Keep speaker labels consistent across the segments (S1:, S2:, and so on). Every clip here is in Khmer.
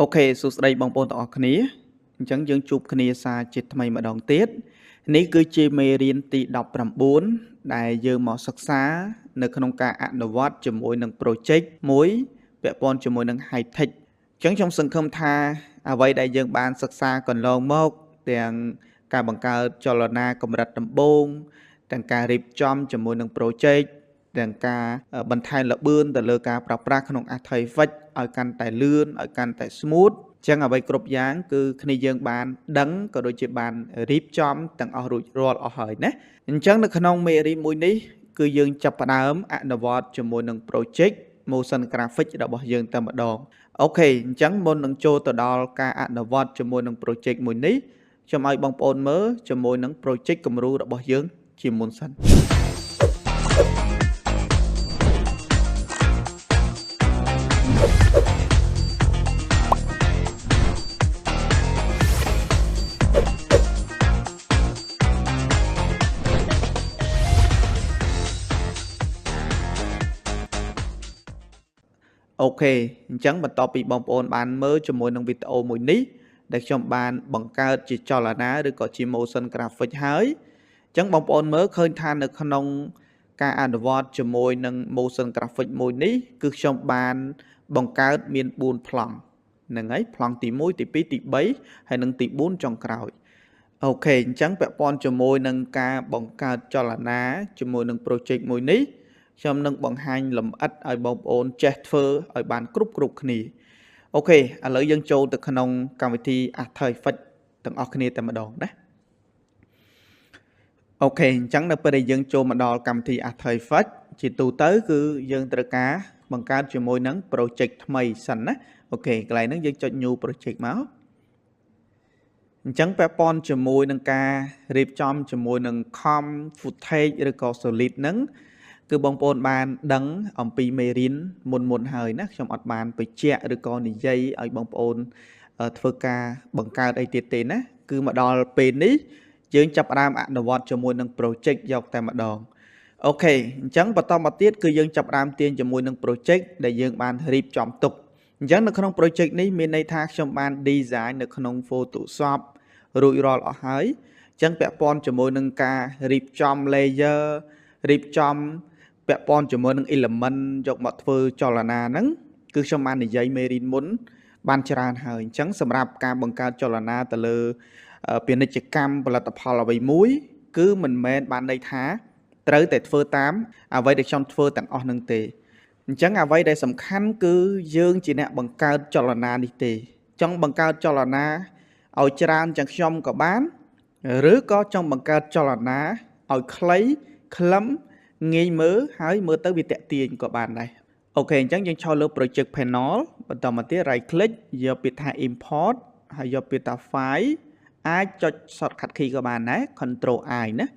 S1: OK សួស្តីបងប្អូនទាំងអស់គ្នាអញ្ចឹងយើងជួបគ្នាសាជាថ្មីម្ដងទៀតនេះគឺជាមេរៀនទី19ដែលយើងមកសិក្សានៅក្នុងការអនុវត្តជាមួយនឹង project មួយពាក់ព័ន្ធជាមួយនឹង high tech អញ្ចឹងខ្ញុំសង្ឃឹមថាអ្វីដែលយើងបានសិក្សាកន្លងមកទាំងការបង្កើតចលនាកម្រិតដំបូងទាំងការរៀបចំជាមួយនឹង project ទាំងការបន្ថែមល្បឿនទៅលើការប្រើប្រាស់ក្នុង After Effects ឲ្យកាន់តែលឿនឲ្យកាន់តែ smooth ចឹងអ្វីគ្រប់យ៉ាងគឺគ្នាយើងបានដឹងក៏ដូចជាបានរៀបចំទាំងអស់រួចរាល់អស់ហើយណាអញ្ចឹងនៅក្នុងមេរៀនមួយនេះគឺយើងចាប់ផ្ដើមអនុវត្តជាមួយនឹង project motion graphic របស់យើងតែម្ដង OK អញ្ចឹងមុននឹងចូលទៅដល់ការអនុវត្តជាមួយនឹង project មួយនេះខ្ញុំឲ្យបងប្អូនមើលជាមួយនឹង project គំរូរបស់យើងជាមុនសិន OK អញ្ចឹងបន្ទាប់ពីបងប្អូនបានមើលជាមួយនឹងវីដេអូមួយនេះដែលខ្ញុំបានបង្កើតជាចលនាឬក៏ជា motion graphic ហើយអញ្ចឹងបងប្អូនមើលឃើញថានៅក្នុងការអនុវត្តជាមួយនឹង motion graphic មួយនេះគឺខ្ញុំបានបង្កើតមាន4ប្លង់ហ្នឹងហើយប្លង់ទី1ទី2ទី3ហើយនិងទី4ចុងក្រោយ OK អញ្ចឹងពាក់ព័ន្ធជាមួយនឹងការបង្កើតចលនាជាមួយនឹង project មួយនេះខ្ញុំនឹងបង្ហាញលម្អិតឲ្យបងប្អូនចេះធ្វើឲ្យបានគ្រប់គ្នា OK ឥឡូវយើងចូលទៅក្នុងកម្មវិធី After Effects ទាំងអស់គ្នាតែម្ដងណា OK អញ្ចឹងនៅពេលដែលយើងចូលមកដល់កម្មវិធី After Effects ជាទូទៅគឺយើងត្រូវការបង្កើតជាមួយនឹង project ថ្មីសិនណា OK កន្លែងហ្នឹងយើងចុច new project មកអញ្ចឹងពាក់ព័ន្ធជាមួយនឹងការរៀបចំជាមួយនឹង com footage ឬក៏ solid ហ្នឹងគឺបងប្អូនបានដឹងអំពីមេរៀនមុនហើយណាខ្ញុំអត់បានបញ្ជាក់ឬក៏និយាយឲ្យបងប្អូនធ្វើការបង្កើតអីទៀតទេណាគឺមកដល់ពេលនេះយើងចាប់ផ្ដើមអនុវត្តជាមួយនឹង project យកតែម្ដង OK អញ្ចឹងបន្តមកទៀតគឺយើងចាប់ផ្ដើមទាញជាមួយនឹង project ដែលយើងបានរៀបចំទុកអញ្ចឹងនៅក្នុង project នេះមានន័យថាខ្ញុំបាន design នៅក្នុង Photoshop រួចរាល់អស់ហើយអញ្ចឹងពាក់ព័ន្ធជាមួយនឹងការរៀបចំ layer រៀបចំពាក់ព័ន្ធជាមួយនឹង element យកមកធ្វើចលនាហ្នឹងគឺខ្ញុំបាននិយាយមេរៀនមុនបានច្រើនហើយអញ្ចឹងសម្រាប់ការបង្កើតចលនាទៅលើពាណិជ្ជកម្មផលិតផលអ្វីមួយគឺមិនមែនបានន័យថាត្រូវតែធ្វើតាមអ្វីដែលខ្ញុំធ្វើទាំងអស់នឹងទេអញ្ចឹងអ្វីដែលសំខាន់គឺយើងជាអ្នកបង្កើតចលនានេះទេចង់បង្កើតចលនាឲ្យច្រើនជាងខ្ញុំក៏បានឬក៏ចង់បង្កើតចលនាឲ្យខ្លីខ្លឹមងាយមើលហើយមើលទៅវាតាក់ទាញក៏បានដែរ OK អញ្ចឹងយើងឈរលើ project panel បន្តមកទៀត right click យកពាក្យថា import ហើយយកពាក្យថា file អាចចុច shortcut key ក៏បានដែរ control I ណា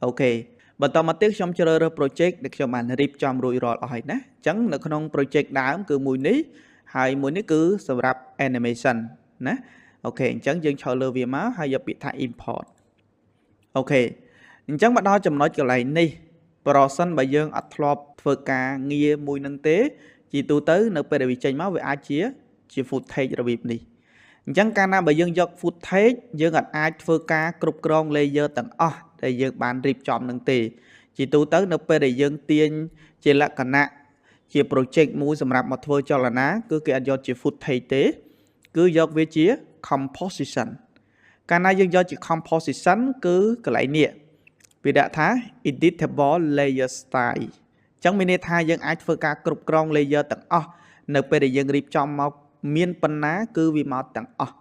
S1: OK បន្តមកទៀតខ្ញុំជ្រើសរើស project ដែលខ្ញុំបានរៀបចំរួចរាល់អស់ហើយណាអញ្ចឹងនៅក្នុង project ដើមគឺមួយនេះហើយមួយនេះគឺសម្រាប់ animation ណា OK អញ្ចឹងយើងឈរលើវាមកហើយយកពាក្យថា import OK អញ្ចឹងមកដល់ចំណុចកន្លែងនេះប្រសិនបើយើងអត់ធ្លាប់ធ្វើការងារមួយនឹងទេជាទូទៅនៅពេលដែលវាចេញមកវាអាចជា footage របៀបនេះអញ្ចឹងកាលណាបើយើងយក footage យើងអត់អាចធ្វើការគ្រប់គ្រង layer ទាំងអស់ដែលយើងបានរៀបចំនឹងទេជាទូទៅនៅពេលដែលយើងទាញជាលក្ខណៈជា project មួយសម្រាប់មកធ្វើចលនាគឺគេអត់យកជា footage ទេគឺយកវាជា composition កាលណាយើងយកជា composition គឺកន្លែងនេះវាដាក់ថា editable layer style អញ្ចឹងមានន័យថាយើងអាចធ្វើការគ្រប់គ្រង layer ទាំងអស់នៅពេលដែលយើងរៀបចំមកមានប៉ុណ្ណាគឺវាមកទាំងអស់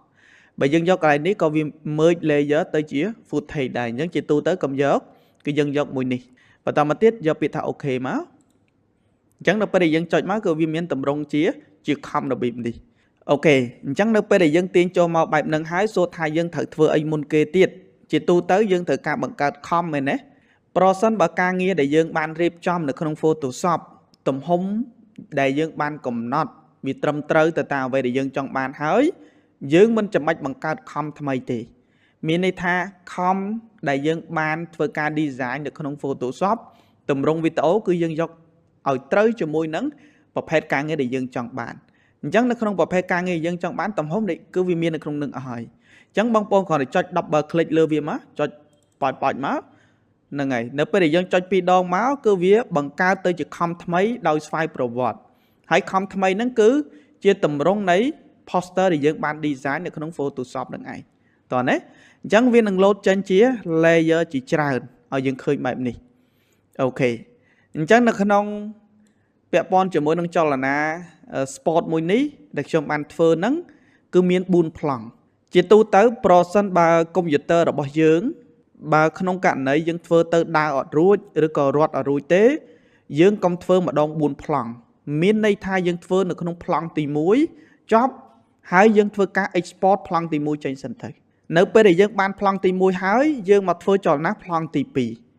S1: បើយើងយកកន្លែងនេះក៏វា merge layer ទៅជា footage ដែរអញ្ចឹងជាទូទៅកុំយកគឺយើងយកមួយនេះបន្តមកទៀតយកពាក្យថា OK មកអញ្ចឹងនៅពេលដែលយើងចុចមកគឺវាមានតម្រង់ជា com របៀបនេះ OK អញ្ចឹងនៅពេលដែលយើងទាញចូលមកបែបហ្នឹងហើយសួរថាយើងត្រូវធ្វើអីមុនគេទៀតជាទូទៅយើងត្រូវការបង្កើត com មែនទេប្រសិនបើការងារដែលយើងបានរៀបចំនៅក្នុង Photoshop ទំហំដែលយើងបានកំណត់វាត្រឹមត្រូវទៅតាមអ្វីដែលយើងចង់បានហើយយើងមិនចាំបាច់បង្កើត com ថ្មីទេមានន័យថា com ដែលយើងបានធ្វើការ design នៅក្នុង Photoshop ទម្រង់វីដេអូគឺយើងយកឲ្យត្រូវជាមួយនឹងប្រភេទការងារដែលយើងចង់បាន អញ្ចឹងនៅក្នុងប្រភេទការងារយើងចង់បានទំហំនេះគឺវាមាននៅក្នុងនឹងអស់ហើយអញ្ចឹងបងប្អូនគ្រាន់តែចុច double click លើវាមកចុចប៉ោចប៉ោចមកហ្នឹងហើយនៅពេលដែលយើងចុចពីរដងមកគឺវាបង្កើតទៅជា comp ថ្មីដោយស្វ័យប្រវត្តិហើយ comp ថ្មីហ្នឹងគឺជាទម្រង់នៃ poster ដែលយើងបាន design នៅក្នុង Photoshop ហ្នឹងឯងតោះណាអញ្ចឹងវានឹង load ចេញជា layer ជាច្រើនឲ្យយើងឃើញបែបនេះOK អញ្ចឹងនៅក្នុងពាក់ព័ន្ធជាមួយនឹងចលនា sport មួយនេះដែលខ្ញុំបានធ្វើហ្នឹងគឺមាន4ប្លង់ជាទូទៅប្រសិនបើកុំព្យូទ័ររបស់យើងបើក្នុងករណីយើងធ្វើទៅដើរអត់រួចឬក៏រត់អត់រួចទេយើងកុំធ្វើម្ដង4ប្លង់មានន័យថាយើងធ្វើនៅក្នុងប្លង់ទី1ចប់ហើយយើងធ្វើការ export ប្លង់ទី1ចេញសិនទៅនៅពេលដែលយើងបានប្លង់ទី1ហើយយើងមកធ្វើចលនាប្លង់ទី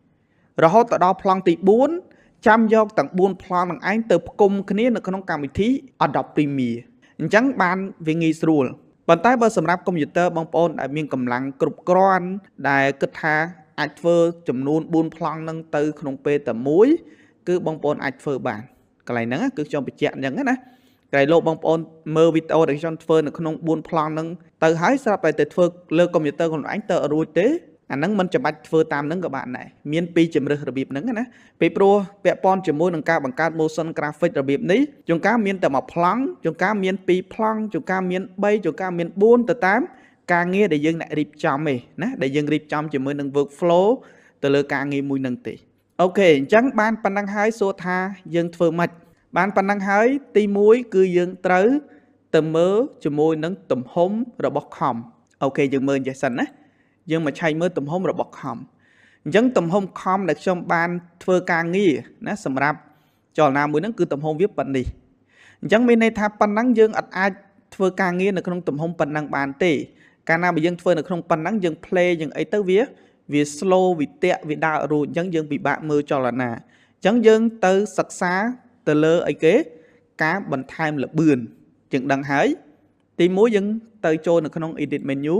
S1: 2រហូតទៅដល់ប្លង់ទី4ចាំយកទាំង4ប្លង់នឹងឯងទៅផ្គុំគ្នានៅក្នុងកម្មវិធី Adobe Premiere អញ្ចឹងបានវាងាយស្រួលប៉ុន្តែបើសម្រាប់កុំព្យូទ័របងប្អូនដែលមានកម្លាំងគ្រប់គ្រាន់ដែលគិតថាអាចធ្វើចំនួន4ប្លង់នឹងទៅក្នុងពេលតែមួយគឺបងប្អូនអាចធ្វើបានកន្លែងហ្នឹងគឺខ្ញុំបញ្ជាក់អញ្ចឹងណាកន្លែងលោកបងប្អូនមើលវីដេអូដែលខ្ញុំធ្វើនៅក្នុង4ប្លង់ហ្នឹងទៅហើយស្រាប់តែទៅធ្វើលើកុំព្យូទ័រខ្លួនឯងទៅរួចទេអាហ្នឹងមិនចាំបាច់ធ្វើតាមហ្នឹងក៏បានដែរមានពីរជម្រើសរបៀបហ្នឹងណាពីព្រោះពាក់ព័ន្ធជាមួយនឹងការបង្កើត motion graphic របៀបនេះជួនកាលមានតែមួយប្លង់ជួនកាលមានពីរប្លង់ជួនកាលមាន3ជួនកាលមាន4ទៅតាមការងារដែលយើងអ្នករៀបចំឯណាដែលយើងរៀបចំជាមួយនឹង workflow ទៅលើការងារមួយហ្នឹងទេOK អញ្ចឹងបានប៉ុណ្ណឹងហើយសួរថាយើងធ្វើម៉េចបានប៉ុណ្ណឹងហើយទី1គឺយើងត្រូវទៅមើលជាមួយនឹងទំហំរបស់ comp OK យើងមើលចេះសិនណាយើងមកឆែកមើលទំហំរបស់ comp អញ្ចឹងទំហំ comp ដែលខ្ញុំបានធ្វើការងារណាសម្រាប់ចលនាមួយហ្នឹងគឺទំហំវាប៉ុណ្នេះអញ្ចឹងមានន័យថាប៉ុណ្ណឹងយើងអត់អាចធ្វើការងារនៅក្នុងទំហំប៉ុណ្ណឹងបានទេកាលណាបើយើងធ្វើនៅក្នុងប៉ុណ្ណឹងយើង play យើងអីទៅវា slow វាតាក់វាដើររួចអញ្ចឹងយើងពិបាកមើលចលនាអញ្ចឹងយើងទៅសិក្សាទៅលើអីគេការបន្ថែមល្បឿនយើងដឹងហើយទី1យើងទៅចូលនៅក្នុង edit menu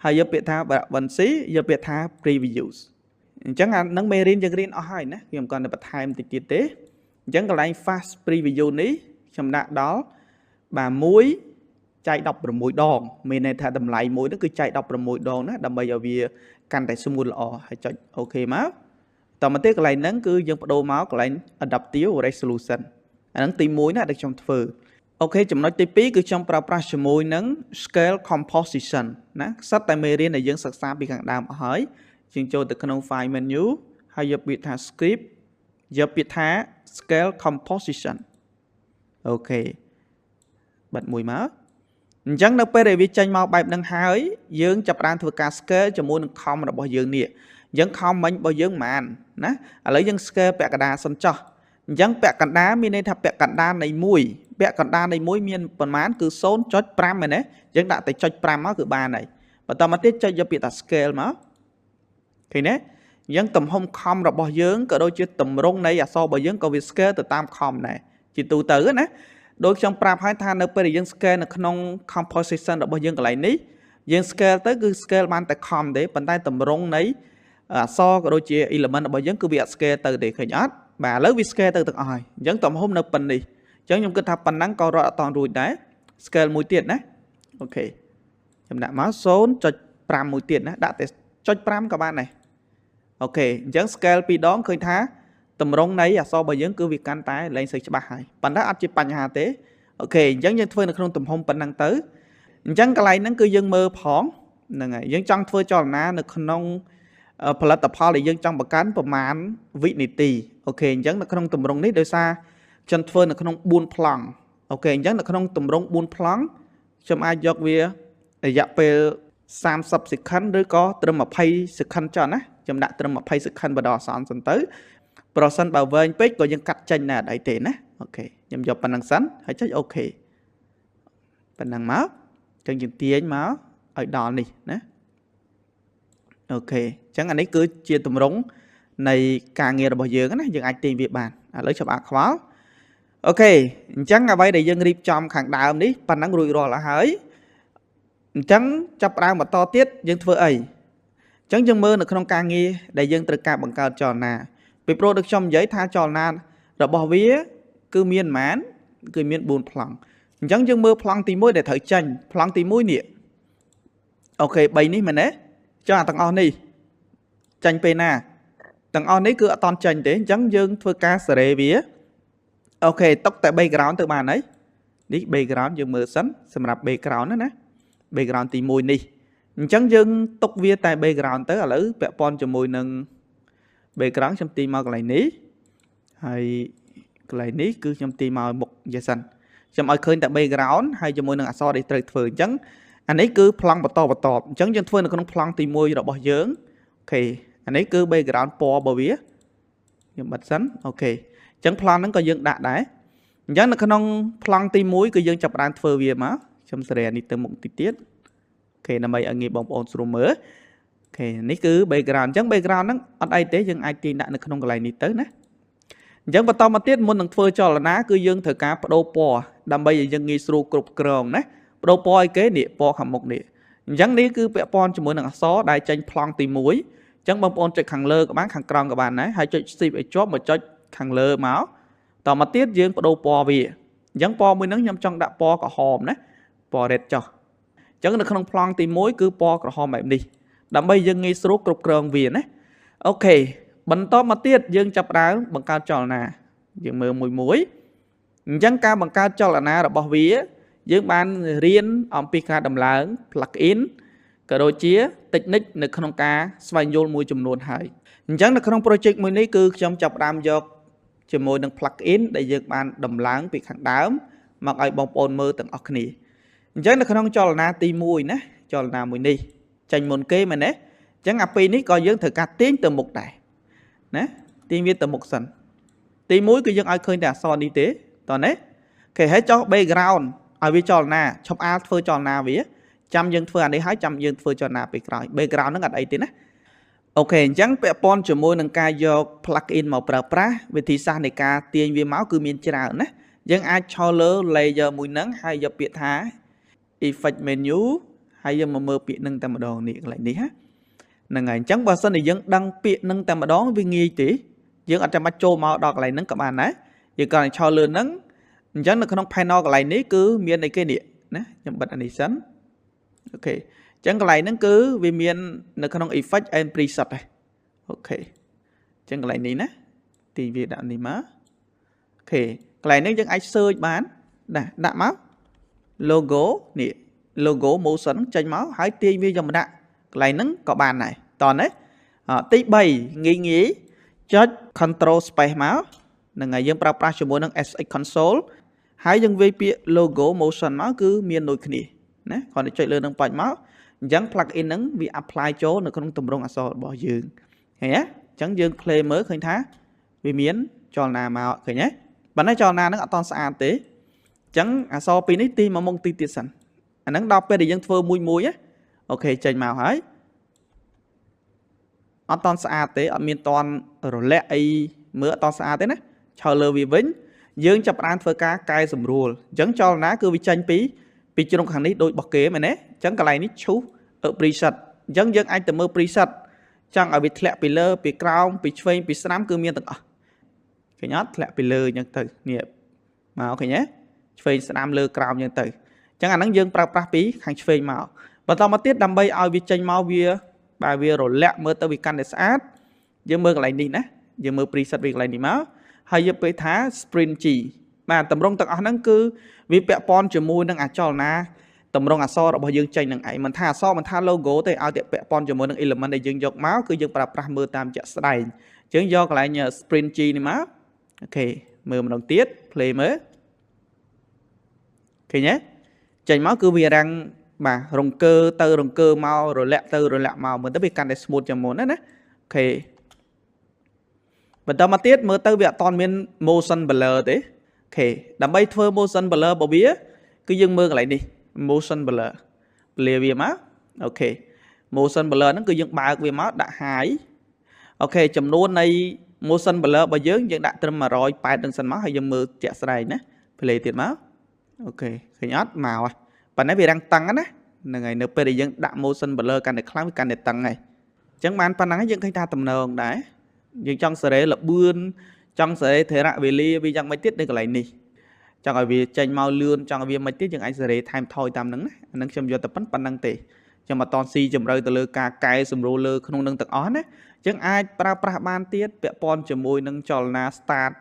S1: ហើយយកពាក្យថា Advanced យកពាក្យថា previews អញ្ចឹងអានឹងមេរៀនយើងរៀនអស់ហើយណាខ្ញុំគ្រាន់តែបន្ថែមតិចទៀតទេអញ្ចឹងកន្លែង fast preview នេះខ្ញុំដាក់ដល់បាទ1ចែក16ដងមានន័យថាតម្លៃមួយហ្នឹងគឺចែក16ដងណាដើម្បីឲ្យវាកាន់តែ smooth ល្អហើយចុច OK មកតមកទៀតកន្លែងហ្នឹងគឺយើងបដូរមកកន្លែង adaptive resolution អាហ្នឹងទី1ណាដែលខ្ញុំធ្វើOK ចំណុចទី2គឺខ្ញុំប្រើប្រាស់ជាមួយនឹង scale composition ណាសិតតែមេរៀនដែលយើងសិក្សាពីខាងដើមអស់ហើយយើងចូលទៅក្នុង file menu ហើយយកពាក្យថា script យកពាក្យថា scale composition OK បិទមួយមកអញ្ចឹងនៅពេលដែលវាចេញមកបែបហ្នឹងហើយយើងចាប់ផ្ដើមធ្វើការ scale ជាមួយនឹង comp របស់យើងនេះអញ្ចឹង comp មិញរបស់យើងប៉ុន្មានណាឥឡូវយើង scale ពាក់កណ្ដាលសិនចោះអញ្ចឹងពាក់កណ្ដាលមានន័យថាពាក់កណ្ដាលនៃ1ពាក់កណ្ដាលនៃ1មានប៉ុន្មានគឺ0.5មែនទេយើងដាក់តែ0.5មកគឺបានហើយបន្តមកទៀតចុចយកពាក្យថា scale មកឃើញទេអញ្ចឹងទំហំ comp របស់យើងក៏ដូចជាទម្រង់នៃអក្សររបស់យើងក៏វា scale ទៅតាម comp ដែរជាទូទៅណាដូចខ្ញុំប្រាប់ហើយថានៅពេលដែលយើង scale នៅក្នុង composition របស់យើងកន្លែងនេះយើង scale ទៅគឺ scale បានតែ comp ទេប៉ុន្តែទម្រង់នៃអក្សរក៏ដូចជា element របស់យើងគឺវាអត់ scale ទៅទេឃើញអត់បាទឥឡូវវា scale ទៅទាំងអស់ហើយអញ្ចឹងទំហំនៅប៉ុណ្នេះអញ្ចឹងខ្ញុំគិតថាប៉ុណ្ណឹងក៏រត់អត់តរួចដែរ scale មួយទៀតណាOK ខ្ញុំដាក់មក0.5មួយទៀតណាដាក់តែ0.5ក៏បានដែរ OK អញ្ចឹង scale ពីរដងឃើញថាតម្រងនៃអក្សររបស់យើងគឺវាកាន់តែលែងសូវច្បាស់ហើយប៉ុន្តែអត់ជាបញ្ហាទេOK អញ្ចឹងយើងធ្វើនៅក្នុងទំហំប៉ុណ្ណឹងទៅអញ្ចឹងកន្លែងហ្នឹងគឺយើងមើលផងហ្នឹងហើយយើងចង់ធ្វើចលនានៅក្នុងផលិតផលដែលយើងចង់បង្កើនប្រមាណវិនាទីOK អញ្ចឹងនៅក្នុងទម្រង់នេះដោយសារខ្ញុំធ្វើនៅក្នុង4ប្លង់OK អញ្ចឹងនៅក្នុងទម្រង់4ប្លង់ខ្ញុំអាចយកវារយៈពេល30 second ឬក៏ត្រឹម20 second ចុះណាខ្ញុំដាក់ត្រឹម20 second បណ្ដោះអាសន្នសិនទៅប្រសិនបើវែងពេកក៏យើងកាត់ចេញដែរអត់អីទេណាOK ខ្ញុំយកប៉ុណ្ណឹងសិនហើយចុច OK ប៉ុណ្ណឹងមកអញ្ចឹងយើងទាញមកឲ្យដល់នេះណាOK អញ្ចឹងអានេះគឺជាទម្រង់នៃការងាររបស់យើងណាយើងអាចទាញវាបានឥឡូវចាប់អាខ្វល់OK អញ្ចឹងអ្វីដែលយើងរៀបចំខាងដើមនេះប៉ុណ្ណឹងរួចរាល់អស់ហើយអញ្ចឹងចាប់ផ្ដើមបន្តទៀតយើងធ្វើអីអញ្ចឹងយើងមើលនៅក្នុងការងារដែលយើងត្រូវការបង្កើតចលនាពីព្រោះដូចខ្ញុំនិយាយថាចលនារបស់វាគឺមានប៉ុន្មានគឺមាន4ប្លង់ អញ្ចឹងយើងមើលប្លង់ទី1ដែលត្រូវចេញប្លង់ទី1នេះ OK 3នេះមែនទេចុះអាទាំងអស់នេះចេញពេលណាទាំងអស់នេះគឺអត់តន់ចេញទេអញ្ចឹងយើងធ្វើការសេរីវា OK ຕົកតែ background ទៅបានហើយនេះ background យើងមើលសិនសម្រាប់ background ណាណា background ទី1នេះអញ្ចឹងយើងទុកវាតែ background ទៅឥឡូវពាក់ព័ន្ធជាមួយនឹង background ខ្ញុំទីមកកន្លែងនេះហើយកន្លែងនេះគឺខ្ញុំទីមកមុខយេសិនខ្ញុំឲ្យឃើញតែ background ហើយជាមួយនឹងអក្សរដែលត្រូវធ្វើអញ្ចឹងអានេះគឺប្លង់បន្តបន្តអញ្ចឹងយើងធ្វើនៅក្នុងប្លង់ទី1របស់យើង OK អានេះគឺ background ពណ៌របស់វាខ្ញុំបិទសិន OK អញ្ចឹងប្លង់ហ្នឹងក៏យើងដាក់ដែរអញ្ចឹងនៅក្នុងប្លង់ទី1គឺយើងចាប់ផ្ដើមធ្វើវាមកខ្ញុំសេរីអានេះទៅមុខតិចទៀត OK ដើម្បីឲ្យងាយបងប្អូនស្រួលមើល OK នេះគឺ background អញ្ចឹង background ហ្នឹងអត់អីទេយើងអាចទាញដាក់នៅក្នុងកន្លែងនេះទៅណាអញ្ចឹងបន្តមកទៀតមុននឹងធ្វើចលនាគឺយើងត្រូវការបដូរពណ៌ដើម្បីឲ្យយើងងាយស្រួលគ្រប់គ្រងណាបដូរពណ៌អីគេនេះពណ៌ខាងមុខនេះអញ្ចឹងនេះគឺពាក់ព័ន្ធជាមួយនឹងអក្សរដែលចេញប្លង់ទី1អញ្ចឹងបងប្អូនចុចខាងលើក៏បានខាងក្រោមក៏បានដែរហើយចុច shift ឲ្យជាប់មកចុចខាងលើមកតមកទៀតយើងបដូរពណ៌វាអញ្ចឹងពណ៌មួយហ្នឹងខ្ញុំចង់ដាក់ពណ៌ក្រហមណាពណ៌ red ចុះអញ្ចឹងនៅក្នុងប្លង់ទី1គឺពណ៌ក្រហមបែបនេះដើម្បីយើងងាយស្រួលគ្រប់គ្រងវាណា OK បន្តមកទៀតយើងចាប់ផ្ដើមបង្កើតចលនាយើងមើលមួយមួយអញ្ចឹងការបង្កើតចលនារបស់វាយើងបានរៀនអំពីការដំឡើង plug in ក៏ដូចជា technique នៅក្នុងការស្វែងយល់មួយចំនួនហើយអញ្ចឹងនៅក្នុង project មួយនេះគឺខ្ញុំចាប់ផ្ដើមយកជាមួយនឹង plug in ដែលយើងបានដំឡើងពីខាងដើមមកឲ្យបងប្អូនមើលទាំងអស់គ្នាអញ្ចឹងនៅក្នុងចលនាទី1ណាចលនាមួយនេះចេញមុនគេមែនទេអញ្ចឹងអាពីរនេះក៏យើងត្រូវការទាញទៅមុខដែរណាទាញវាទៅមុខសិនទី1គឺយើងឲ្យឃើញតែអក្សរនេះទេតោះណាគេឲ្យចោះ background ឲ្យវាចលនាឈប់អាលធ្វើចលនាវាចាំយើងធ្វើអានេះហើយចាំយើងធ្វើចលនាពេលក្រោយ background ហ្នឹងអត់អីទេណា OK អញ្ចឹងពាក់ព័ន្ធជាមួយនឹងការយក plug in មកប្រើប្រាស់វិធីសាស្ត្រនៃការទាញវាមកគឺមានច្រើនណាយើងអាចឈរលើ layer មួយហ្នឹងហើយយកពាក្យថា effect menu ហើយយើងមកមើលពាក្យហ្នឹងតែម្ដងនេះកន្លែងនេះណាហ្នឹងហើយអញ្ចឹងបើសិនជាយើងដឹងពាក្យហ្នឹងតែម្ដងវាងាយទេយើងអត់ចាំបាច់ចូលមកដល់កន្លែងហ្នឹងក៏បានដែរយើងគ្រាន់តែឈរលើហ្នឹងអញ្ចឹងនៅក្នុង panel កន្លែងនេះគឺមានអីគេនេះណាខ្ញុំបិទអានេះសិន OK អញ្ចឹងកន្លែងហ្នឹងគឺវាមាននៅក្នុង effect and preset ដែរ OK អញ្ចឹងកន្លែងនេះណាទីវាដាក់នេះមក OK កន្លែងនេះយើងអាច search បានណាដាក់មក logo នេះ logo motion ចេញមកហើយទាញវាយកមកដាក់កន្លែងហ្នឹងក៏បានដែរតោះណាទី3ងាយងាយចុច control space មកហ្នឹងហើយយើងប្រើប្រាស់ជាមួយនឹង SX console ហើយយើងវាយពាក្យ logo motion មកគឺមានដូចគ្នាណាគ្រាន់តែចុចលើនឹងបាច់មកអញ្ចឹង plug in ហ្នឹងវា apply ចូលនៅក្នុងទម្រង់អក្សររបស់យើងឃើញទេអញ្ចឹងយើង play មើលឃើញថាវាមានចលនាមកឃើញទេប៉ុន្តែចលនាហ្នឹងអត់តស្អាតទេអញ្ចឹងអក្សរពីរនេះទីមកមុខទីទៀតសិនអាហ្នឹងដល់ពេលដែលយើងធ្វើមួយមួយណា OK ចេញមកហើយអត់តស្អាតទេអត់មានតន់រលាក់អីមើលអត់តស្អាតទេណាឆើលើវាវិញយើងចាប់ផ្ដើមធ្វើការកែសម្រួលអញ្ចឹងចលនាគឺវាចេញពីជ្រុងខាងនេះដូចរបស់គេមែនទេអញ្ចឹងកន្លែងនេះឈូស preset អញ្ចឹងយើងអាចទៅមើល preset ចង់ឲ្យវាធ្លាក់ពីលើពីក្រោមពីឆ្វេងពីស្ដាំគឺមានទាំងអស់ឃើញអត់ធ្លាក់ពីលើអញ្ចឹងទៅនេះមកឃើញទេឆ្វេងស្ដាំលើក្រោមអញ្ចឹងទៅអញ្ចឹងអាហ្នឹងយើងប្រើប្រាស់ពីខាងឆ្វេងមកបន្តមកទៀតដើម្បីឲ្យវាចេញមកវាបាទវារលាក់មើលទៅវាកាន់តែស្អាតយើងមើលកន្លែងនេះណាយើងមើល preset វាកន្លែងនេះមកហើយយកពាក្យថា sprint G បាទតម្រងទាំងអស់ហ្នឹងគឺវាពាក់ព័ន្ធជាមួយនឹងអចលនាតម្រងអក្សររបស់យើងចេញនឹងឯងមិនថាអក្សរមិនថា logo ទេឲ្យតែពាក់ព័ន្ធជាមួយនឹង element ដែលយើងយកមកគឺយើងប្រើប្រាស់មើលតាមជាក់ស្ដែងអញ្ចឹងយកកន្លែង sprint G នេះមក OK មើលម្ដងទៀត play មើលឃើញទេចេញមកគឺវារាំងបាទរង្គើទៅរង្គើមករលាក់ទៅរលាក់មកមើលទៅវាកាន់តែ smooth ជាងមុនណាណា OK បន្តមកទៀតមើលទៅវាអត់តមាន motion blur ទេ OK ដើម្បីធ្វើ motion blur របស់វាគឺយើងមើលកន្លែងនេះ motion blur ពលាវាមក OK motion blur ហ្នឹងគឺយើងបើកវាមកដាក់ high OK ចំនួននៃ motion blur របស់យើងយើងដាក់ត្រឹម180នឹងសិនមកហើយយើងមើលជាក់ស្ដែងណា play ទៀតមក OK ឃើញអត់មកហើយប៉ុន្តែវារាំងតឹងណាហ្នឹងហើយនៅពេលដែលយើងដាក់ motion blur កាន់តែខ្លាំងវាកាន់តែតឹងហើយអញ្ចឹងបានប៉ុណ្ណឹងយើងឃើញថាតំណងដែរយើងចង់សេរីលបឿនចង់សេរីធរៈវេលាវាយ៉ាងម៉េចទៀតនៅកន្លែងនេះ ចង់ឲ្យវាចេញមកលឿនចង់ឲ្យវាមិនទៀតយើងអាចសេរីថែមថយតាមហ្នឹងណាអាហ្នឹងខ្ញុំយកតែប៉ុណ្្នឹងទេខ្ញុំអត់តស៊ីជម្រៅទៅលើការកែសម្រួលលើក្នុងនឹងទាំងអស់ណាអញ្ចឹងអាចប្រើប្រាស់បានទៀតពាក់ព័ន្ធជាមួយនឹងចលនា start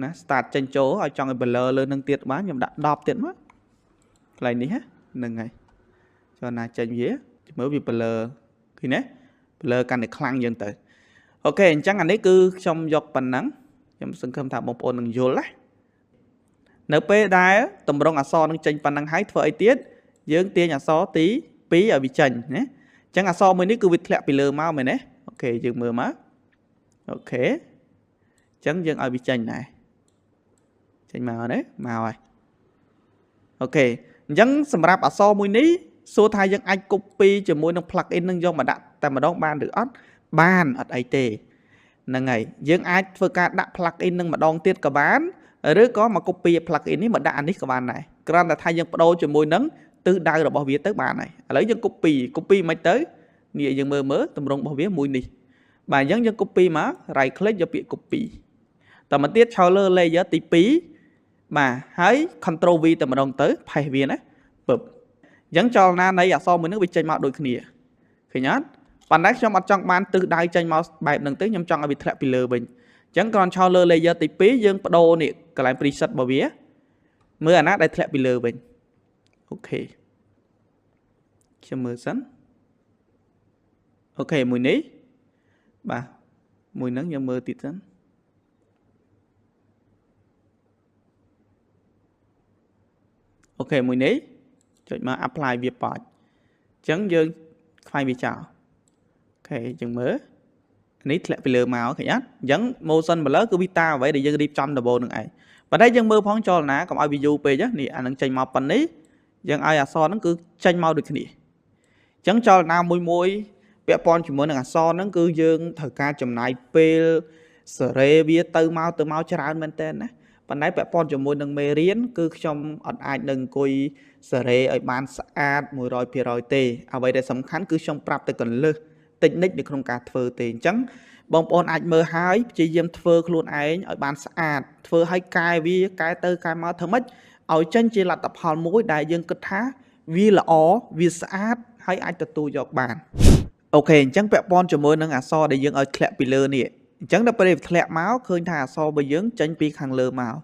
S1: ណា start ចេញចូលឲ្យចង់ឲ្យ blur លើនឹងទៀតបានខ្ញុំដាក់10ទៀតមកកន្លែងនេះហ្នឹងហើយចលនាចេញវាមើលវា blur ឃើញទេ blur កាន់តែខ្លាំងយើងទៅអូខេអញ្ចឹងអានេះគឺខ្ញុំយកប៉ុណ្ណឹងខ្ញុំសង្ឃឹមថាបងប្អូននឹងយល់ណានៅពេលដែលតម្រងអក្សរនឹងចេញប៉ុណ្ណឹងហើយធ្វើអីទៀតយើងទាញអក្សរទី2ឲ្យវាចេញណាអញ្ចឹងអក្សរមួយនេះគឺវាធ្លាក់ពីលើមកមែនទេអូខេយើងមើលមកអូខេអញ្ចឹងយើងឲ្យវាចេញដែរចេញមកទេមកហើយអូខេអញ្ចឹងសម្រាប់អក្សរមួយនេះសួរថាយើងអាច copy ជាមួយនឹង plug in នឹងយកមកដាក់តែម្ដងបានឬអត់បានអត់អីទេហ្នឹងហើយយើងអាចធ្វើការដាក់ plug in នឹងម្ដងទៀតក៏បានឬក៏មក copy plug in នេះមកដាក់អានេះក៏បានដែរគ្រាន់តែថាយើងបដូរជាមួយនឹងទិសដៅរបស់វាទៅបានហើយឥឡូវយើង copy មិនទៅនេះយើងមើលមើលទម្រង់របស់វាមួយនេះបាទអញ្ចឹងយើង copy មក right click យកពាក្យ copy តមកទៀតឆោលើ layer ទី2បាទហើយ control V តែម្ដងទៅផេះវាណាពឹបអញ្ចឹងចលនានៃអក្សរមួយនេះវាចេញមកដូចគ្នាឃើញអត់ប៉ុន្តែខ្ញុំអត់ចង់បានទិសដៅចេញមកបែបហ្នឹងទេខ្ញុំចង់ឲ្យវាធ្លាក់ពីលើវិញអញ្ចឹងគ្រាន់ឆោលើ layer ទី2យើងបដូរនេះកន្លែង preset របស់វាមើលអាណាដែលធ្លាក់ពីលើវិញអូខេខ្ញុំមើលសិនអូខេមួយនេះបាទមួយហ្នឹងខ្ញុំមើលទៀតសិនអូខេមួយនេះចុចមក apply វាបាច់អញ្ចឹងយើងខ្វែងវាចោលអូខេយើងមើលនេះធ្លាក់ពីលើមកឃើញអត់អញ្ចឹង motion blur គឺវាតាមអ្វីដែលយើងរៀបចំដំបូងនឹងឯងប៉ុន្តែយើងមើលផងចលនាកុំឲ្យវាយូរពេកនេះអានឹងចេញមកប៉ុណ្នេះយើងឲ្យអក្សរហ្នឹងគឺចេញមកដូចគ្នាអញ្ចឹងចលនាមួយមួយពាក់ព័ន្ធជាមួយនឹងអក្សរហ្នឹងគឺយើងត្រូវការចំណាយពេលសេរីវាទៅមកច្រើនមែនតើណាប៉ុន្តែពាក់ព័ន្ធជាមួយនឹងមេរៀនគឺខ្ញុំអត់អាចនឹងអង្គុយសេរីឲ្យបានស្អាត 100% ទេអ្វីដែលសំខាន់គឺខ្ញុំប្រាប់តែកលឹះតិចនិចនៅក្នុងការធ្វើទេអញ្ចឹងបងប្អូនអាចមើលហើយព្យាយាមធ្វើខ្លួនឯងឲ្យបានស្អាតធ្វើឲ្យកែវាកែទៅកែមកធ្វើម៉េចឲ្យចេញជាលទ្ធផលមួយដែលយើងគិតថាវាល្អវាស្អាតហើយអាចទទួលយកបានអូខេអញ្ចឹងពាក់ព័ន្ធជាមួយនឹងអក្សរដែលយើងឲ្យធ្លាក់ពីលើនេះអញ្ចឹងដល់ពេលធ្លាក់មកឃើញថាអក្សររបស់យើងចេញពីខាងលើមក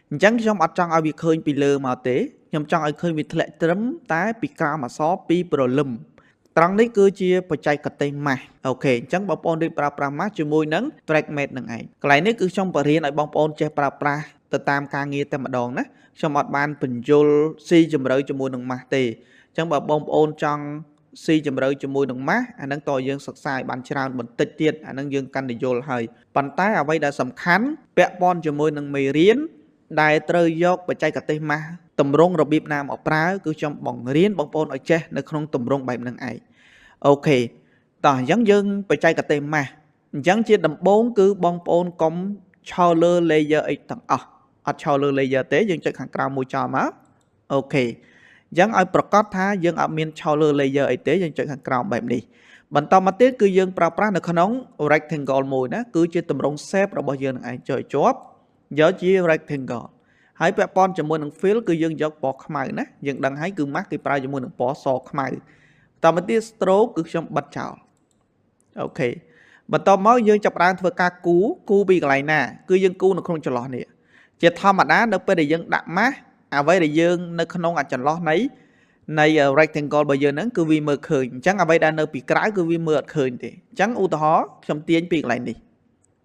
S1: អញ្ចឹងខ្ញុំអត់ចង់ឲ្យវាឃើញពីលើមកទេខ្ញុំចង់ឲ្យឃើញវាធ្លាក់ត្រឹមតែពីក្រោមអក្សរពីព្រលឹមត្រង់នេះគឺជាបច្ចេកទេសម៉ាស់អូខេអញ្ចឹងបងប្អូនរៀបប្រើប្រាស់ម៉ាស់ជាមួយនឹង track matte នឹងឯងកន្លែងនេះគឺខ្ញុំបរៀនឲ្យបងប្អូនចេះប្រើប្រាស់ទៅតាមការងារតែម្ដងណាខ្ញុំអត់បានបញ្យល់ស៊ីជម្រៅជាមួយនឹងម៉ាស់ទេអញ្ចឹងបើបងប្អូនចង់ស៊ីជម្រៅជាមួយនឹងម៉ាស់អានឹងតើយើងសិក្សាឲ្យបានច្រើនបន្តិចទៀតអានឹងយើងកាន់តែយល់ហើយប៉ុន្តែអ្វីដែលសំខាន់ពាក់ព័ន្ធជាមួយនឹងមេរៀនដែលត្រូវយកបច្ចេកទេសម៉ាស់ទម្រង់របៀបណាមកប្រើគឺខ្ញុំបង្រៀនបងប្អូនឲ្យចេះនៅក្នុងទម្រង់បែបហ្នឹងឯងអូខេតោះអញ្ចឹងយើងបច្ចេកទេសម៉ាស់អញ្ចឹងជាដំបូងគឺបងប្អូនកុំឆោលើ layer អីទាំងអស់អត់ឆោលើ layer ទេយើងចុចខាងក្រៅមួយចោលមកអូខេអញ្ចឹងឲ្យប្រកាសថាយើងអត់មានឆោលើ layer អីទេយើងចុចខាងក្រោមបែបនេះបន្តមកទៀតគឺយើងប្រើប្រាស់នៅក្នុង rectangle មួយណាគឺជាទម្រង់ shape របស់យើងនឹងឯងចុចជាប់យកជា rectangle ហើយពាក់ព័ន្ធជាមួយនឹង fill គឺយើងយកពណ៌ខ្មៅណាយើងដឹងហើយគឺម៉ាស់គេប្រើជាមួយនឹងពណ៌សខ្មៅតមកទៀត stroke គឺខ្ញុំបិទចោលអូខេបន្តមកយើងចាប់ផ្ដើមធ្វើការគូពីកន្លែងណាគឺយើងគូនៅក្នុងចន្លោះនេះជាធម្មតានៅពេលដែលយើងដាក់ម៉ាស់អ្វីដែលយើងនៅក្នុងអាចន្លោះនៃ rectangle របស់យើងហ្នឹងគឺវាមើលឃើញអញ្ចឹងអ្វីដែលនៅពីក្រៅគឺវាមើលអត់ឃើញទេអញ្ចឹងឧទាហរណ៍ខ្ញុំទាញពីកន្លែងនេះ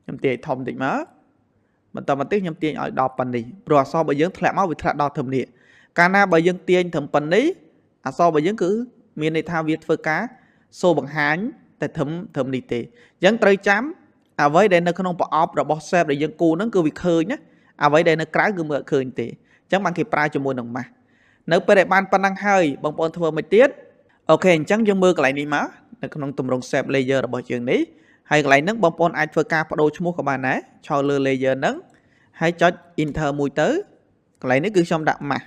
S1: ខ្ញុំទាញធំតិចមកបន្តមកទៀតខ្ញុំទាញឲ្យដល់ប៉ុណ្នេះព្រោះអក្សររបស់យើងធ្លាក់មកវាធ្លាក់ដល់ត្រឹមនេះកាលណាបើយើងទាញត្រឹមប៉ុណ្នេះអក្សររបស់យើងគឺមានន័យថាវាធ្វើការសូបង្ហាញតែត្រឹមនេះទេអញ្ចឹងត្រូវចាំអ្វីដែលនៅក្នុងប្រអប់របស់ shape ដែលយើងគូហ្នឹងគឺវាឃើញណាអ្វីដែលនៅក្រៅគឺមើលអត់ឃើញទេអញ្ចឹងបានគេប្រើជាមួយនឹងម៉ាស់នៅពេលដែលបានប៉ុណ្ណឹងហើយបងប្អូនធ្វើមិនទៀតអូខេអញ្ចឹងយើងមើលកន្លែងនេះមកនៅក្នុងទម្រង់ shape layer របស់យើងនេះហើយកន្លែងហ្នឹងបងប្អូនអាចធ្វើការបដូរឈ្មោះក៏បានដែរឆោលើ layer ហ្នឹងហើយចុច enter មួយទៅកន្លែងនេះគឺខ្ញុំដាក់ម៉ាស់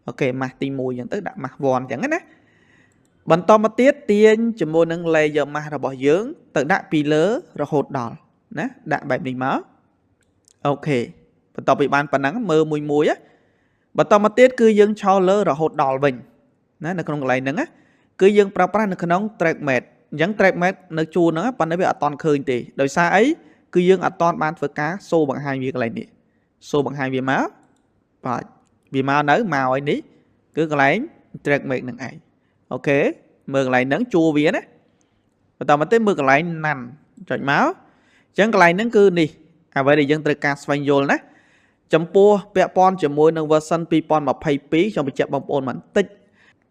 S1: អូខេម៉ាស់ទី1អញ្ចឹងទៅដាក់ម៉ាស់1អញ្ចឹងណាបន្តមកទៀតទាញជាមួយនឹង layer ម៉ាស់របស់យើងទៅដាក់ពីលើរហូតដល់ណាដាក់បែបនេះមកអូខេ បន្ទាប់ពីបានប៉ុណ្ណឹងមើលមួយមួយបន្តមកទៀតគឺយើងឆោលើរហូតដល់វិញណានៅក្នុងកន្លែងហ្នឹងណាគឺយើងប្រើប្រាស់នៅក្នុង track matte អញ្ចឹង track matte នៅជួរហ្នឹងប៉ុន្តែវាអត់តន់ឃើញទេដោយសារអីគឺយើងអត់តន់បានធ្វើការសូបង្ហាញវាកន្លែងនេះសូបង្ហាញវាមកបាទវាមកនៅមកឲ្យនេះគឺកន្លែង track matte នឹងឯងអូខេមើលកន្លែងហ្នឹងជួរវាណាបន្តមកទៀតមើលកន្លែងណាន់ចុចមកអញ្ចឹងកន្លែងហ្នឹងគឺនេះអ្វីដែលយើងត្រូវការស្វែងយល់ណាចំពោះពាក់ព័ន្ធជាមួយនឹង version 2022ខ្ញុំបញ្ជាក់បងប្អូនបន្តិច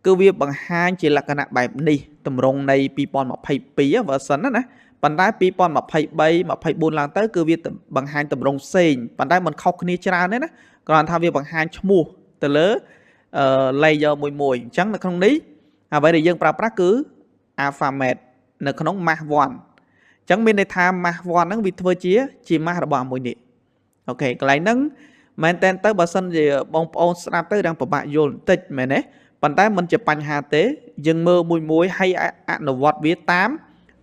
S1: គឺវាបង្ហាញជាលក្ខណៈបែបនេះទម្រង់នៃ2022 version ណាណាប៉ុន្តែ2023 24ឡើងទៅគឺវាបង្ហាញទម្រង់ផ្សេងប៉ុន្តែมันខុសគ្នាច្រើនទេណាគ្រាន់ថាវាបង្ហាញឈ្មោះទៅលើ layer មួយមួយអញ្ចឹងនៅក្នុងនេះអ្វីដែលយើងប្រើប្រាស់គឺ alpha matte នៅក្នុង mask 1អញ្ចឹងមានន័យថា mask 1ហ្នឹងវាធ្វើជា mask របស់មួយនេះអូខេកន្លែងហ្នឹងមែនតើទៅបើសិនជាបងប្អូនស្ដាប់ទៅរាងពិបាកយល់បន្តិចមែនទេប៉ុន្តែមិនជាបញ្ហាទេយើងមើលមួយមួយហើយអនុវត្តវាតាម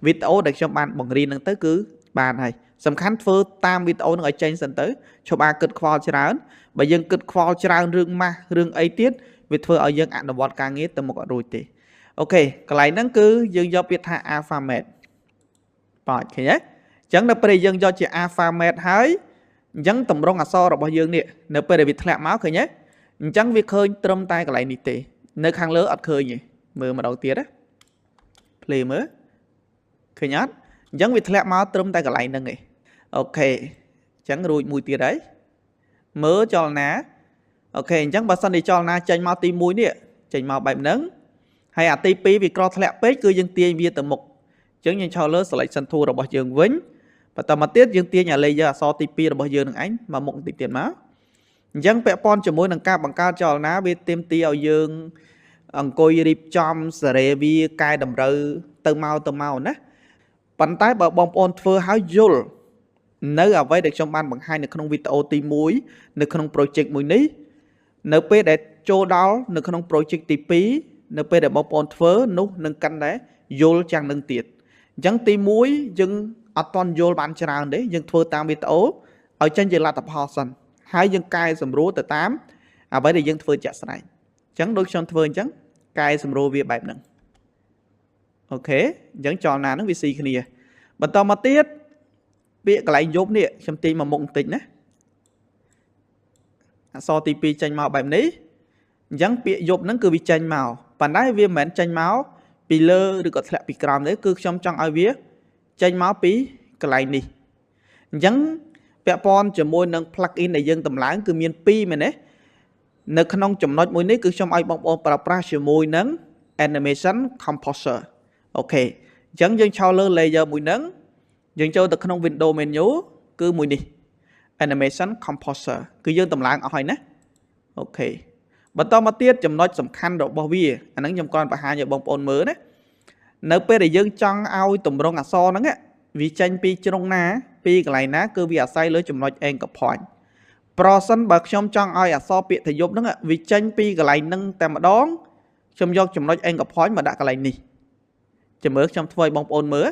S1: វីដេអូដែលខ្ញុំបានបង្រៀនហ្នឹងទៅគឺបានហើយសំខាន់ធ្វើតាមវីដេអូហ្នឹងឲ្យចេញសិនទៅឈប់អាគិតខ្វល់ច្រើនបើយើងគិតខ្វល់ច្រើនរឿងម៉ាស់រឿងអីទៀតវាធ្វើឲ្យយើងអនុវត្តការងារទៅមុខអត់រួចទេអូខេកន្លែងហ្នឹងគឺយើងយកពាក្យថា alpha matte បាទឃើញទេអញ្ចឹងនៅពេលយើងយកជា alpha matte ហើយអញ្ចឹងតម្រងអក្សររបស់យើងនេះនៅពេលដែលវាធ្លាក់មកឃើញទេអញ្ចឹងវាឃើញត្រឹមតែកន្លែងនេះទេនៅខាងលើអត់ឃើញទេមើលម្ដងទៀតណា play មើលឃើញអត់អញ្ចឹងវាធ្លាក់មកត្រឹមតែកន្លែងហ្នឹងឯងអូខេអញ្ចឹងរួចមួយទៀតហើយមើលចលនាអូខេអញ្ចឹងបើសិនជាចលនាចេញមកទី1នេះចេញមកបែបហ្នឹងហើយអាទី2វាក្រធ្លាក់ពេកគឺយើងទាញវាទៅមុខអញ្ចឹងយើងឆោលើ selection tool របស់យើងវិញបន្តមកទៀតយើងទាញអា layer អក្សរទី2របស់យើងនឹងឯងមកមុខតិចទៀតមកអញ្ចឹងពាក់ព័ន្ធជាមួយនឹងការបង្កើតចលនាវាទាមទារឲ្យយើងអង្គុយរៀបចំសេរីវាកែតម្រូវទៅមកទៅមកណាប៉ុន្តែបើបងប្អូនធ្វើឲ្យយល់នៅអ្វីដែលខ្ញុំបានបង្ហាញនៅក្នុងវីដេអូទី1នៅក្នុង project មួយនេះនៅពេលដែលចូលដល់នៅក្នុង project ទី2នៅពេលដែលបងប្អូនធ្វើនោះនឹងកាន់តែយល់យ៉ាងនឹងទៀតអញ្ចឹងទី1យើងអត់ទាន់យល់បានច្រើនទេយើងធ្វើតាមវីដេអូឲ្យចេញជាលទ្ធផលសិនហើយយើងកែសម្រួលទៅតាមអ្វីដែលយើងធ្វើជាក់ស្ដែងអញ្ចឹងដូចខ្ញុំធ្វើអញ្ចឹងកែសម្រួលវាបែបហ្នឹងអូខេអញ្ចឹងចលនាហ្នឹងវាស៊ីគ្នាបន្តមកទៀតពាក្យកន្លែងយប់នេះខ្ញុំទាញមកមុខបន្តិចណាអក្សរទី2ចេញមកបែបនេះអញ្ចឹងពាក្យយប់ហ្នឹងគឺវាចេញមកប៉ុន្តែវាមិនមែនចេញមកពីលើឬក៏ធ្លាក់ពីក្រោមទេគឺខ្ញុំចង់ឲ្យវាចេញមកពីកន្លែងនេះអញ្ចឹងពាក់ព័ន្ធជាមួយនឹង plug in ដែលយើងតម្លើងគឺមាន2មែនទេនៅក្នុងចំណុចមួយនេះគឺខ្ញុំឲ្យបងប្អូនប្រើប្រាស់ជាមួយនឹង animation composer អូខេអញ្ចឹងយើងឆោលើ layer មួយហ្នឹងយើងចូលទៅក្នុង window menu គឺមួយនេះ animation composer គឺយើងតម្លើងអស់ហើយណាអូខេបន្តមកទៀតចំណុចសំខាន់របស់វាអាហ្នឹងខ្ញុំគ្រាន់បង្ហាញឲ្យបងប្អូនមើលណានៅពេលដែលយើងចង់ឲ្យតម្រងអក្សរហ្នឹងវាចេញពីជ្រុងណាពីកន្លែងណាគឺវាអាស្រ័យលើចំណុច anchor point ប្រសិនបើខ្ញុំចង់ឲ្យអក្សរពាក្យថាយប់ហ្នឹងវាចេញពីកន្លែងហ្នឹងតែម្ដងខ្ញុំយកចំណុច anchor point មកដាក់កន្លែងនេះចាំមើលខ្ញុំធ្វើឲ្យបងប្អូនមើល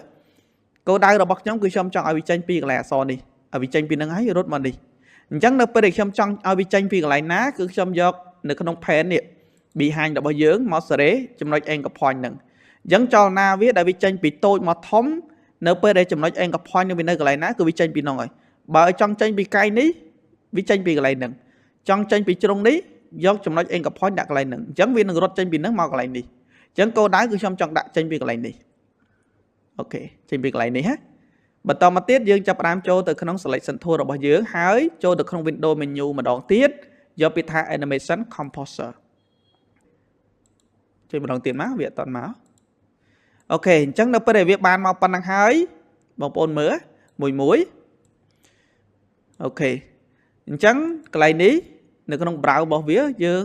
S1: គោលដៅរបស់ខ្ញុំគឺខ្ញុំចង់ឲ្យវាចេញពីកន្លែងអក្សរនេះឲ្យវាចេញពីហ្នឹងហើយរត់មកនេះអញ្ចឹងនៅពេលដែលខ្ញុំចង់ឲ្យវាចេញពីកន្លែងណាគឺខ្ញុំយកនៅក្នុង pen នេះ behind របស់យើងមកសេរីចំណុច anchor point ហ្នឹងអញ្ចឹងចលនាវាដែលវាចេញពីតូចមកធំនៅពេលដែលចំណុច anchor point នឹងវានៅកន្លែងណាគឺវាចេញពីនោះហើយបើចង់ចេញពីកែងនេះវាចេញពីកន្លែងហ្នឹងចង់ចេញពីជ្រុងនេះយកចំណុច anchor point ដាក់កន្លែងហ្នឹងអញ្ចឹងវានឹងរត់ចេញពីហ្នឹងមកកន្លែងនេះអញ្ចឹងគោលដៅគឺខ្ញុំចង់ដាក់ចេញពីកន្លែងនេះអូខេចេញពីកន្លែងនេះហ៎បន្តមកទៀតយើងចាប់ផ្ដើមចូលទៅក្នុង selection tool របស់យើងហើយចូលទៅក្នុង window menu ម្ដងទៀតយកពាក្យថា animation composer ជួយម្ដងទៀតមកវាអត់តន់មកអូខេអញ្ចឹងនៅពេលដែលវាបានមកប៉ុណ្ណឹងហើយបងប្អូនមើលមួយមួយអូខេអញ្ចឹងកន្លែងនេះនៅក្នុង browse របស់វាយើង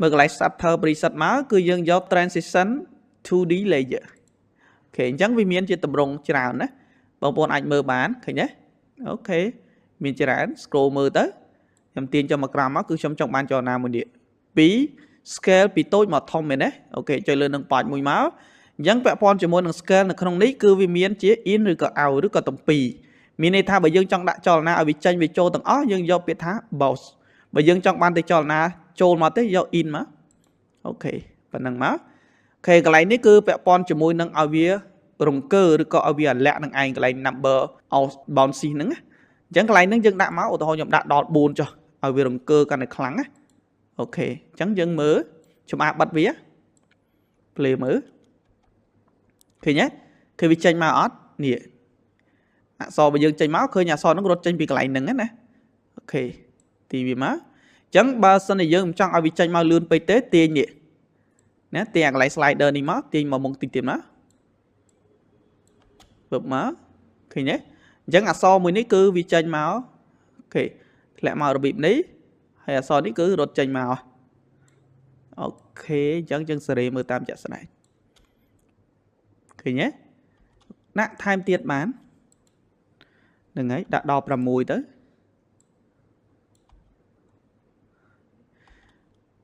S1: មើលកន្លែង shutter preset មកគឺយើងយក transition 2D layer អូខេអញ្ចឹងវាមានជាតម្រងច្រើនណាបងប្អូនអាចមើលបានឃើញទេអូខេមានច្រើន scroll មើលទៅខ្ញុំទាញចុះមកក្រោមមកគឺខ្ញុំចង់បានចលនាមួយនេះ2 scale ពីតូចមកធំមែនទេអូខេចុចលើនឹងប៉ាច់មួយមកអញ្ចឹងពាក់ព័ន្ធជាមួយនឹង scale នៅក្នុងនេះគឺវាមានជា in ឬក៏ out ឬក៏ទំពី មានន័យថាបើយើងចង់ដាក់ចលនាឲ្យវាចេញវាចូលទាំងអស់យើងយកពាក្យថា both បើយើងចង់បានតែចលនាចូលមកទេយក in មក OK ប៉ុណ្ណឹងមក OK កន្លែងនេះគឺពាក់ព័ន្ធជាមួយនឹងឲ្យវារង្គើឬក៏ឲ្យវាអាលាក់នឹងឯងកន្លែង number of bounces ហ្នឹងណាអញ្ចឹងកន្លែងហ្នឹងយើងដាក់មកឧទាហរណ៍ខ្ញុំដាក់ដល់4ចុះឲ្យវារង្គើកាន់តែខ្លាំងណា OK អញ្ចឹងយើងមើលច្បាស់បិទវា play មើលឃើញទេឃើញវាចេញមកអត់នេះអក្សរបើយើងចេញមកឃើញអក្សរហ្នឹងរត់ចេញពីកន្លែងហ្នឹងណា OK ទីវាមកអញ្ចឹងបើសិនជាយើងមិនចង់ឲ្យវាចេញមកលឿនពេកទេទាញនេះណាទាញអាកន្លែង slider នេះមកទាញមកមុខតិចទៀតមកពឹបមកឃើញទេអញ្ចឹងអក្សរមួយនេះគឺវាចេញមក OK ធ្លាក់មករបៀបនេះហើយអក្សរនេះគឺរត់ចេញមក OK អញ្ចឹងយើងសេរីមើលតាមជាក់ស្ដែងឃើញទេដាក់ថែមទៀតបានហ្នឹងហើយដាក់ដល់6ទៅ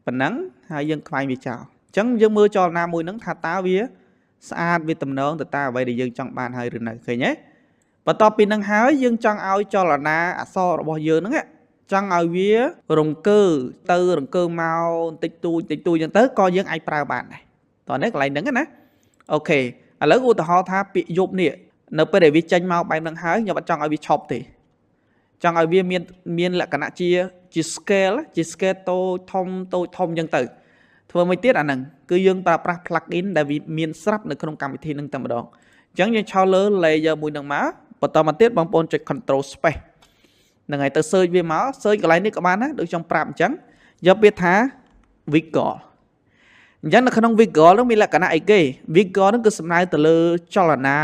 S1: ប៉ុណ្ណឹងហើយយើងខ្វែងវាចោលអញ្ចឹងយើងមើលចលនាមួយហ្នឹងថាតើវាស្អាតវាតំណងទៅតាមអ្វីដែលយើងចង់បានហើយឬនៅឃើញទេបន្ទាប់ពីនឹងហើយយើងចង់ឲ្យចលនាអក្សររបស់យើងហ្នឹងចង់ឲ្យវារង្គើទៅរង្គើមកបន្តិចតួចបន្តិចតួចអញ្ចឹងទៅក៏យើងអាចប្រើបានដែរតោះនេះកន្លែងហ្នឹងណា OK ឥឡូវឧទាហរណ៍ថាពាក្យយប់នេះនៅពេលដែលវាចេញមកបែបហ្នឹងហើយខ្ញុំអត់ចង់ឲ្យវាឈប់ទេចង់ឲ្យវាមានលក្ខណៈជា scale ជា scale តូចធំតូចធំអញ្ចឹងទៅធ្វើមួយទៀតអាហ្នឹងគឺយើងប្រើប្រាស់ plugin ដែលវាមានស្រាប់នៅក្នុងកម្មវិធីហ្នឹងតែម្ដងអញ្ចឹងយើងឆោលើ layer មួយហ្នឹងមកបន្តមកទៀតបងប្អូនចុច control space ហ្នឹងហើយទៅ search វាមក search កន្លែងនេះក៏បានដែរដូចខ្ញុំប្រាប់អញ្ចឹងយកពាក្យថា wiggle អញ្ចឹងនៅក្នុង wiggle ហ្នឹងមានលក្ខណៈអីគេ wiggle ហ្នឹងគឺសំដៅទៅលើចលនា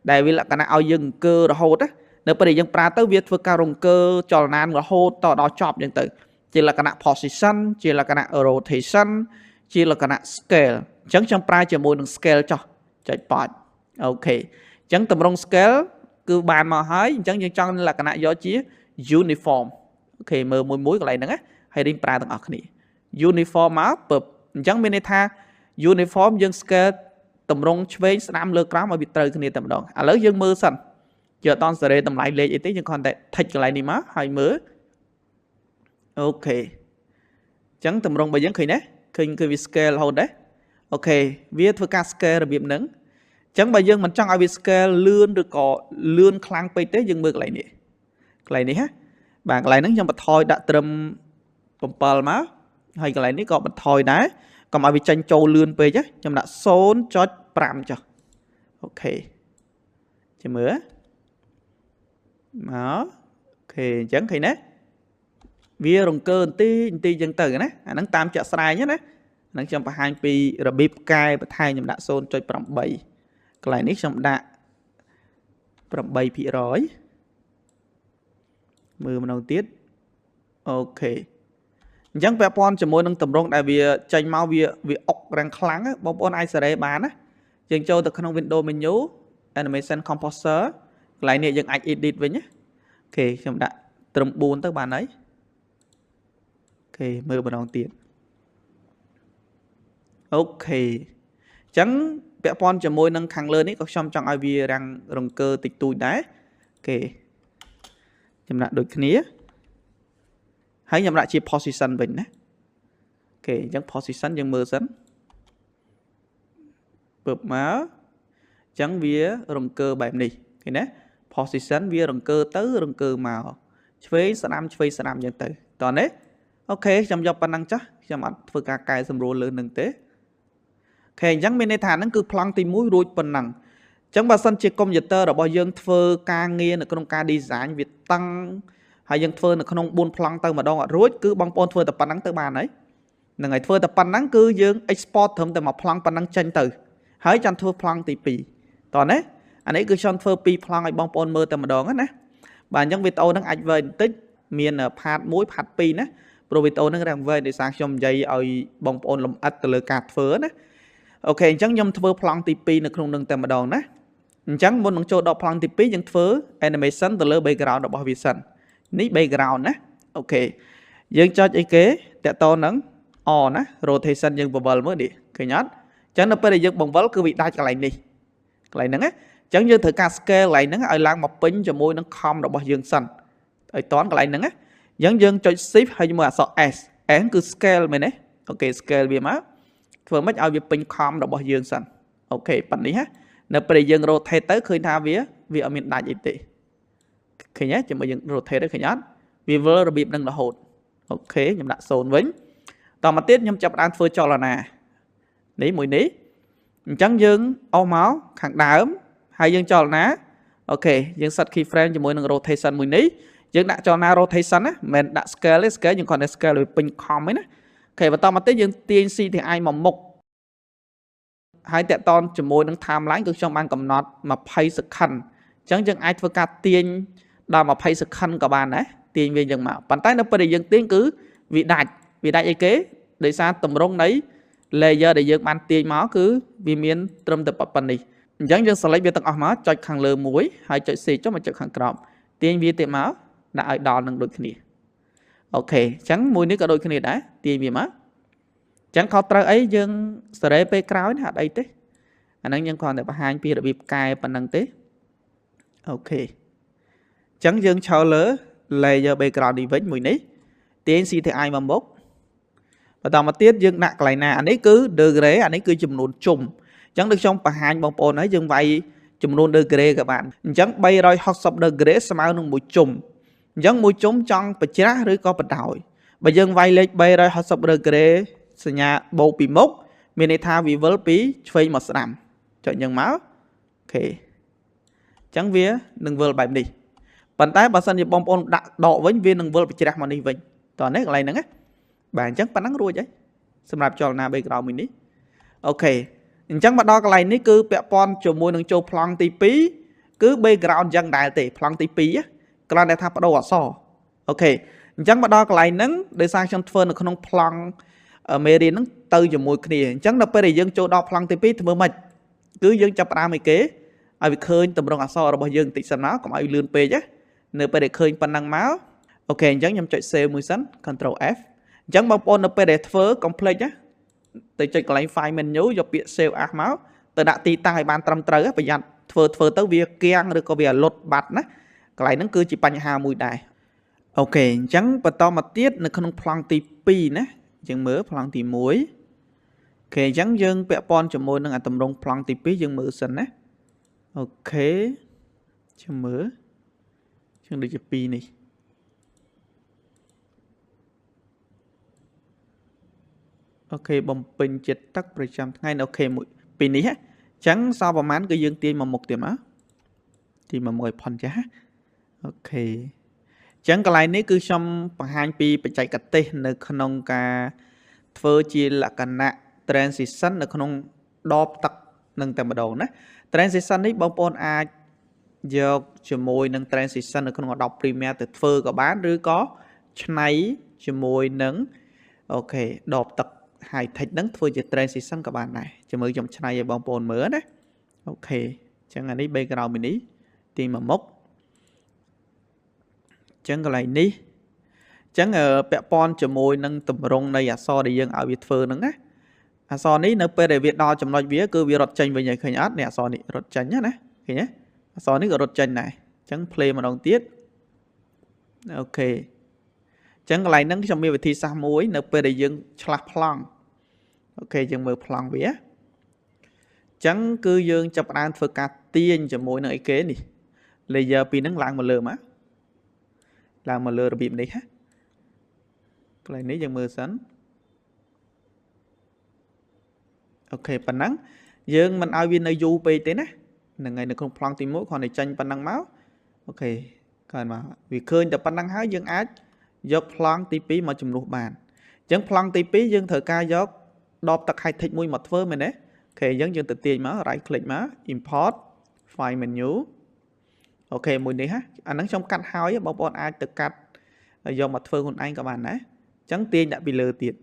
S1: ដែលវាលក្ខណៈឲ្យយើងអង្គើរហូតណានៅពេលដែលយើងប្រើទៅវាធ្វើការរង្គើចលនារហូតតដល់ចប់អញ្ចឹងទៅជាលក្ខណៈ position ជាលក្ខណៈ rotation ជាលក្ខណៈ scale អញ្ចឹងខ្ញុំប្រើជាមួយនឹង scale ចុះចុចបាច់ OK អញ្ចឹងតម្រង់ scale គឺបានមកហើយអញ្ចឹងយើងចង់លក្ខណៈយកជា uniform OK មើលមួយមួយកន្លែងហ្នឹងណាហើយរៀនប្រើទាំងអស់គ្នា uniform មកពឹបអញ្ចឹងមានន័យថា uniform យើង scale តម្រង់ឆ្វេងស្ដាំលើក្រោមឲ្យវាត្រូវគ្នាតែម្ដងឥឡូវយើងមើលសិនយើងអត់តសេរីតម្លៃលេខអីទេយើងគ្រាន់តែ tick កន្លែងនេះមកហើយមើល OK អញ្ចឹងតម្រង់របស់យើងឃើញទេឃើញគឺវា scale រហូតដែរ OK វាធ្វើការ scale របៀបហ្នឹងអញ្ចឹងបើយើងមិនចង់ឲ្យវា scale លឿនឬក៏លឿនខ្លាំងពេកទេយើងមើលកន្លែងនេះកន្លែងនេះណាបាទកន្លែងហ្នឹងខ្ញុំបន្ថយដាក់ត្រឹម7មកហើយកន្លែងនេះក៏បន្ថយដែរកុំឲ្យវាចេញចូលលឿនពេកខ្ញុំដាក់ 0.5 ចុះ OK ចាំមើលមក OK អញ្ចឹងឃើញទេវារង្គើបន្តិចបន្តិចអញ្ចឹងទៅណាអាហ្នឹងតាមជាក់ស្ដែងណាហ្នឹងខ្ញុំបង្ហាញពីរបៀបកែបន្ថែមខ្ញុំដាក់ 0.8 កន្លែងនេះខ្ញុំដាក់ 8% មើលម្ដងទៀត OK អញ្ចឹងពាក់ព័ន្ធជាមួយនឹងតម្រងដែលវាចេញមកវាអុករាំងខ្លាំងបងប្អូនអាចសេរីបានណាយើងចូលទៅក្នុង window menu animation composer កន្លែងនេះយើងអាច edit វិញណា OK ខ្ញុំដាក់ត្រឹម4ទៅបានហើយ OK មើលម្ដងទៀត OK អញ្ចឹងពាក់ព័ន្ធជាមួយនឹងខាងលើនេះក៏ខ្ញុំចង់ឲ្យវារាំងរង្គើតិចតួចដែរ OK ខ្ញុំដាក់ដូចគ្នាហើយខ្ញុំដាក់ជា position វិញណា OK អញ្ចឹង position យើងមើលសិនពើបមកអញ្ចឹងវារង្គើបែបនេះឃើញទេ position វារង្គើទៅរង្គើមកឆ្វេងស្ដាំឆ្វេងស្ដាំអញ្ចឹងទៅតោះនេះ OK ខ្ញុំយកប៉ុណ្ណឹងចាស់ខ្ញុំអត់ធ្វើការកែសម្រួលលើនឹងទេ OK អញ្ចឹងមានន័យថាហ្នឹងគឺប្លង់ទី1រួចប៉ុណ្ណឹងអញ្ចឹងបើសិនជាកុំព្យូទ័ររបស់យើងធ្វើការងារនៅក្នុងការ design វាតឹងហើយយើងធ្វើនៅក្នុង4ប្លង់ទៅម្ដងអត់រួចគឺបងប្អូនធ្វើតែប៉ុណ្ណឹងទៅបានហើយហ្នឹងហើយធ្វើតែប៉ុណ្ណឹងគឺយើង export ត្រឹមតែមួយប្លង់ប៉ុណ្ណឹងចេញទៅហើយចាំធ្វើប្លង់ទី2តោះណាអានេះគឺខ្ញុំធ្វើ2ប្លង់ឲ្យបងប្អូនមើលតែម្ដងណាបាទអញ្ចឹងវីដេអូហ្នឹងអាចវែងបន្តិចមាន part 1 part 2ណាព្រោះវីដេអូហ្នឹងរាងវែងដោយសារខ្ញុំនិយាយឲ្យបងប្អូនលម្អិតទៅលើការធ្វើណា OK អញ្ចឹងខ្ញុំធ្វើប្លង់ទី2នៅក្នុងនឹងតែម្ដងណាអញ្ចឹងមុននឹងចូលដល់ប្លង់ទី2យើងធ្វើ animation ទៅលើ background របស់វាសិននេះ background ណា OK យើងចុចអីគេតកតនឹង O ណា rotation យើងបង្វិលមើលនេះឃើញអត់អញ្ចឹងនៅពេលដែលយើងបង្វិលគឺវាដាច់កន្លែងនេះកន្លែងហ្នឹងណា អញ្ចឹងយើងត្រូវការ scale កន្លែងហ្នឹងឲ្យឡើងមកពេញជាមួយនឹងខំរបស់យើងសិនឲ្យតន់កន្លែងហ្នឹងណាអញ្ចឹងយើងចុច shift ហើយជាមួយអក្សរ S S គឺ scale មែនទេ OK scale វាមកធ្វើម៉េចឲ្យវាពេញខំរបស់យើងសិន OK ប៉ុណ្នេះណានៅពេលយើង rotate ទៅឃើញថាវាវាអត់មានដាច់អីទេឃើញទេជាមួយយើង rotate ទៅឃើញអត់វាវិលរបៀបនឹងរហូត OK ខ្ញុំដាក់0វិញតមកទៀតខ្ញុំចាប់ផ្ដើមធ្វើចលនានេះមួយនេះអញ្ចឹងយើងអស់មកខាងដើមហើយយើងចលនា OK យើង set key frame ជាមួយនឹង rotation មួយនេះយើងដាក់ចលនា rotation ណាមិនមែនដាក់ scale ទេ scale យើងគ្រាន់តែ scale ឲ្យពេញខំឯណា OK បន្តមកទៀតយើងទាញ CTI មកមុខហើយតកតនជាមួយនឹង timeline គឺខ្ញុំបានកំណត់20 second អញ្ចឹងយើងអាចធ្វើការទាញដល់20 second ក៏បានដែរទាញវាយ៉ាងមកប៉ុន្តែនៅពេលដែលយើងទាញគឺវាដាច់វាដាច់អីគេដោយសារតម្រង់នៃ layer ដែលយើងបានទាញមកគឺវាមានត្រឹមតែប៉ុណ្នេះអញ្ចឹងយើង select វាទាំងអស់មកចុចខាងលើមួយហើយចុច C ចុះមកចុចខាងក្រោមទាញវាទៀតមកដាក់ឲ្យដល់នឹងដូចគ្នា OK អញ្ចឹងមួយនេះក៏ដូចគ្នាដែរទាញវាមកអញ្ចឹងខុសត្រូវអីយើងសេរីពេលក្រោយណាអត់អីទេអាហ្នឹងយើងគ្រាន់តែបង្ហាញពីរបៀបកែប៉ុណ្ណឹងទេ OK អញ្ចឹងយើងឈរលើ layer background នេះវិញមួយនេះទាញ CTI មកមុខបន្តមកទៀតយើងដាក់កន្លែងណាអានេះគឺ degree អានេះគឺចំនួនជុំអញ្ចឹងដូចខ្ញុំបង្ហាញបងប្អូនហើយយើងវាយចំនួន degree ក៏បានអញ្ចឹង360 degree ស្មើនឹងមួយជុំអញ្ចឹងមួយជុំចង់បច្រាស់ឬក៏បដោយបើយើងវាយលេខ360 degree សញ្ញាបូកពីមុខមានន័យថាវាវិលពីឆ្វេងមកស្ដាំចុចអញ្ចឹងមក OK អញ្ចឹងវានឹងវិលបែបនេះប៉ុន្តែបើសិនជាបងប្អូនដាក់ដកវិញវានឹងវិលបច្រាស់មកនេះវិញតោះនេះកន្លែងហ្នឹងណាបាទអញ្ចឹងប៉ុណ្ណឹងរួចហើយសម្រាប់ចលនា background មួយនេះ OK អញ្ចឹងមកដល់កន្លែងនេះគឺពាក់ព័ន្ធជាមួយនឹងចូលប្លង់ទី2គឺ background អញ្ចឹងដែរទេប្លង់ទី2គ្រាន់តែថាបដូរអក្សរ OK អញ្ចឹងមកដល់កន្លែងហ្នឹងដោយសារខ្ញុំធ្វើនៅក្នុងប្លង់មេរៀនហ្នឹងទៅជាមួយគ្នាអញ្ចឹងដល់ពេលដែលយើងចូលដល់ប្លង់ទី2ធ្វើម៉េចគឺយើងចាប់ផ្ដើមអីគេឲ្យវាឃើញតម្រងអក្សររបស់យើងបន្តិចសិនមកកុំឲ្យលឿនពេកណានៅពេលដែលឃើញប៉ុណ្ណឹងមក OK អញ្ចឹងខ្ញុំចុច save មួយសិន Ctrl F អញ្ចឹងបងប្អូននៅពេលដែលធ្វើ complete ណាទៅចុចកន្លែង file menu យកពាក្យ save as មកទៅដាក់ទីតាំងឲ្យបានត្រឹមត្រូវប្រយ័ត្នធ្វើធ្វើទៅវាគាំងឬក៏វាលុតបាត់ណាកន្លែងហ្នឹងគឺជាបញ្ហាមួយដែរ OK អញ្ចឹងបន្តមកទៀតនៅក្នុងប្លង់ទី2ណាយើងមើលប្លង់ទី1 OK អញ្ចឹងយើងពាក់ព័ន្ធជាមួយនឹងអាតម្រងប្លង់ទី2យើងមើលសិនណា OK ចាំមើលជាងដូចជា2នេះ OK បំពេញចិត្តទឹកប្រចាំថ្ងៃនៅ OK មួយពីនេះអញ្ចឹងសល់ប្រហែលគឺយើងទាញមកមុខទៀតមកទីមកមួយផុនចាស់ OK អញ្ចឹងកន្លែងនេះគឺខ្ញុំបង្ហាញពីបច្ចេកទេសនៅក្នុងការធ្វើជាលក្ខណៈ transition នៅក្នុងដបទឹកនឹងតែម្ដងណា transition នេះបងប្អូនអាចយកជាមួយនឹង transition នៅក្នុង Adobe Premiere ទៅធ្វើក៏បានឬក៏ឆ្នៃជាមួយនឹង OK ដបទឹក high tech ហ្នឹងធ្វើជា transition ក៏បានដែរជាមួយខ្ញុំឆ្នៃឲ្យបងប្អូនមើលណា OK អញ្ចឹងអានេះ background មួយនេះទីមកមុខអញ្ចឹងកន្លែងនេះអញ្ចឹងពាក់ព័ន្ធជាមួយនឹងតម្រងនៃអក្សរដែលយើងឲ្យវាធ្វើហ្នឹងណាអក្សរនេះនៅពេលដែលវាដល់ចំណុចវាគឺវារត់ចេញវិញហើយឃើញអត់នេះអក្សរនេះរត់ចេញណាឃើញទេអក្សរនេះក៏រត់ចេញដែរអញ្ចឹង play ម្ដងទៀត OK អញ្ចឹងកន្លែងហ្នឹងខ្ញុំមានវិធីសាស្ត្រមួយនៅពេលដែលយើងឆ្លាស់ប្លង់ OK យើងមើលប្លង់វាអញ្ចឹងគឺយើងចាប់ផ្ដើមធ្វើការទាញជាមួយនឹងអីគេនេះ layer ពីរហ្នឹងឡើងមកលើមកឡើងមកលើរបៀបនេះណាកន្លែងនេះយើងមើលសិន OK ប៉ុណ្ណឹងយើងមិនឲ្យវានៅយូរពេកទេណាហ្នឹងហើយនៅក្នុងប្លង់ទី1គ្រាន់តែចេញប៉ុណ្ណឹងមក OK កើតមកវាឃើញតែប៉ុណ្ណឹងហើយយើងអាចយកប្លង់ទី2មកជំនួសបានអញ្ចឹងប្លង់ទី2យើងត្រូវការយកដបទឹក high tech មួយមកធ្វើមែនទេ OK អញ្ចឹងយើងទៅទាញមក right click មក import file menu OK មួយនេះហ่ะអាហ្នឹងខ្ញុំកាត់ហើយបងប្អូនអាចទៅកាត់យកមកធ្វើខ្លួនឯងក៏បានដែរអញ្ចឹងទាញដាក់ពីលើទៀត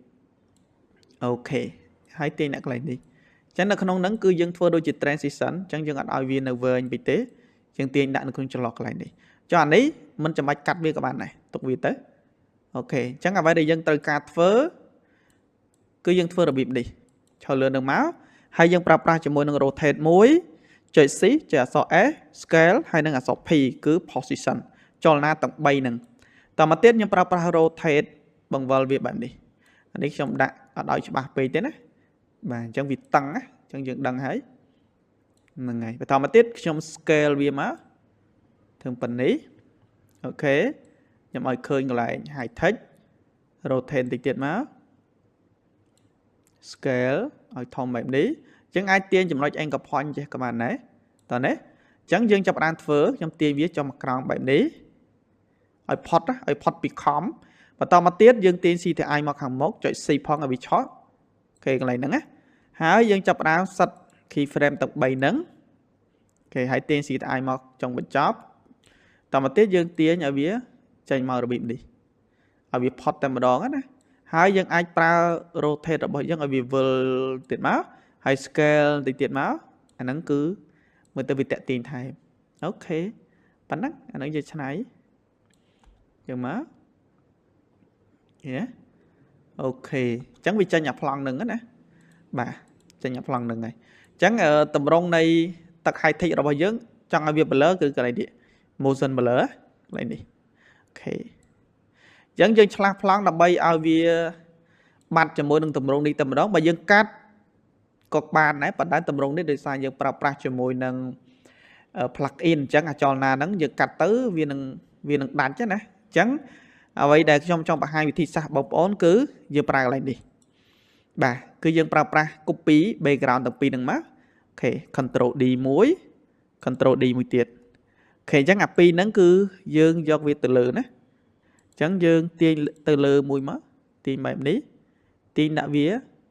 S1: OK ហើយទាញដាក់កន្លែងនេះអញ្ចឹងនៅក្នុងហ្នឹងគឺយើងធ្វើដូចជា transition អញ្ចឹងយើងអត់ឲ្យវានៅវែងពេកទេយើងទាញដាក់នៅក្នុងចន្លោះកន្លែងនេះចុះអានេះមិនចាំបាច់កាត់វាក៏បានដែរទុកវាទៅ OK អញ្ចឹងអ្វីដែលយើងត្រូវការធ្វើគឺយើងធ្វើរបៀបនេះឈរលើនឹងមកហើយយើងប្រើប្រាស់ជាមួយនឹង rotate មួយ ចុច C ចុចអក្សរ S scale ហើយនិងអក្សរ P គឺ position ចលនាទាំង3ហ្នឹងតមកទៀតខ្ញុំប្រើប្រាស់ rotate បង្វិលវាបែបនេះអានេះខ្ញុំដាក់អត់ឲ្យច្បាស់ពេកទេណាបាទអញ្ចឹងវាតឹងណាអញ្ចឹងយើងដឹងហើយហ្នឹងហើយបន្តមកទៀតខ្ញុំ scale វាមកធ្វើប៉ុណ្នេះOK ខ្ញុំឲ្យឃើញកន្លែង high text rotate តិចទៀតមក scale ឲ្យធំបែបនេះអញ្ចឹងអាចទាញចំណុច anchor point ចេះក៏បានដែរតោះណាអញ្ចឹងយើងចាប់ផ្ដើមធ្វើខ្ញុំទាញវាចុះមកក្រោមបែបនេះឲ្យផុតឲ្យផុតពី comp បន្តមកទៀតយើងទាញ CTI មកខាងមុខចុច C ផងឲ្យវាឆក់OK កន្លែងហ្នឹងណាហើយយើងចាប់ផ្ដើម set key frame ទាំង3ហ្នឹង OK ហើយទាញ CTI មកចុងបញ្ចប់តមកទៀតយើងទាញឲ្យវាចេញមករបៀបនេះឲ្យវាផុតតែម្ដងណាហើយយើងអាចប្រើ rotate របស់យើងឲ្យវាវិលទៀតមកហើយ scale តិចទៀតមកអាហ្នឹងគឺមើលទៅវាតាក់ទាញថែម OK ប៉ុណ្ណឹងអាហ្នឹងយើងឆ្នៃយើងមកយេ OK អញ្ចឹងវាចេញអាប្លង់ហ្នឹងណាបាទចេញអាប្លង់ហ្នឹងហើយអញ្ចឹងតម្រងនៃទឹក high tech របស់យើងចង់ឲ្យវា blur គឺកន្លែងនេះ motion blur កន្លែងនេះ OK អញ្ចឹងយើងឆ្លាស់ប្លង់ដើម្បីឲ្យវាបាត់ជាមួយនឹងតម្រងនេះតែម្ដងបើយើងកាត់ក៏បានដែរប៉ុន្តែតម្រងនេះដោយសារយើងប្រើប្រាស់ជាមួយនឹង plug in អញ្ចឹងអាចលនាហ្នឹងយើងកាត់ទៅវានឹងដាច់ណាអញ្ចឹងអ្វីដែលខ្ញុំចង់បង្ហាញវិធីសាស្ត្របងប្អូនគឺយើងប្រើកន្លែងនេះបាទគឺយើងប្រើប្រាស់ copy background ទាំងពីរហ្នឹងមក OK control D មួយ control D មួយទៀត OK អញ្ចឹងអាពីរហ្នឹងគឺយើងយកវាទៅលើណាអញ្ចឹងយើងទាញទៅលើមួយមកទាញបែបនេះទាញដាក់វា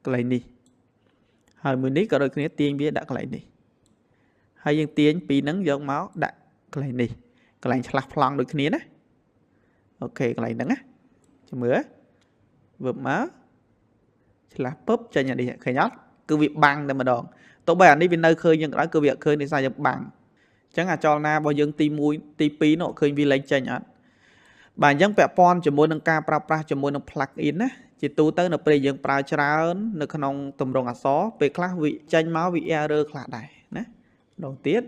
S1: កន្លែងនេះហើយមួយនេះក៏ដូចគ្នាទាញវាដាក់កន្លែងនេះហើយយើងទាញពីរហ្នឹងយកមកដាក់កន្លែងនេះកន្លែងឆ្លាស់ប្លង់ដូចគ្នាណា OK កន្លែងហ្នឹងណាចាំមើលវើបមកឆ្លាស់ពឹបចេញអានេះឃើញអត់គឺវាបាំងតែម្ដងទោះបីអានេះវានៅឃើញយើងក៏ដោយគឺវាអត់ឃើញដោយសារយើងបាំងអញ្ចឹងអាចលនារបស់យើងទី1ទី2នោះឃើញវាលែងចេញអត់បាទអញ្ចឹងពាក់ព័ន្ធជាមួយនឹងការប្រើប្រាស់ជាមួយនឹង plug in ណាជាទូទៅនៅពេលយើងប្រើច្រើននៅក្នុងទម្រង់អក្សរពេលខ្លះវាចេញមកវា error ខ្លះដែរណាម្ដងទៀត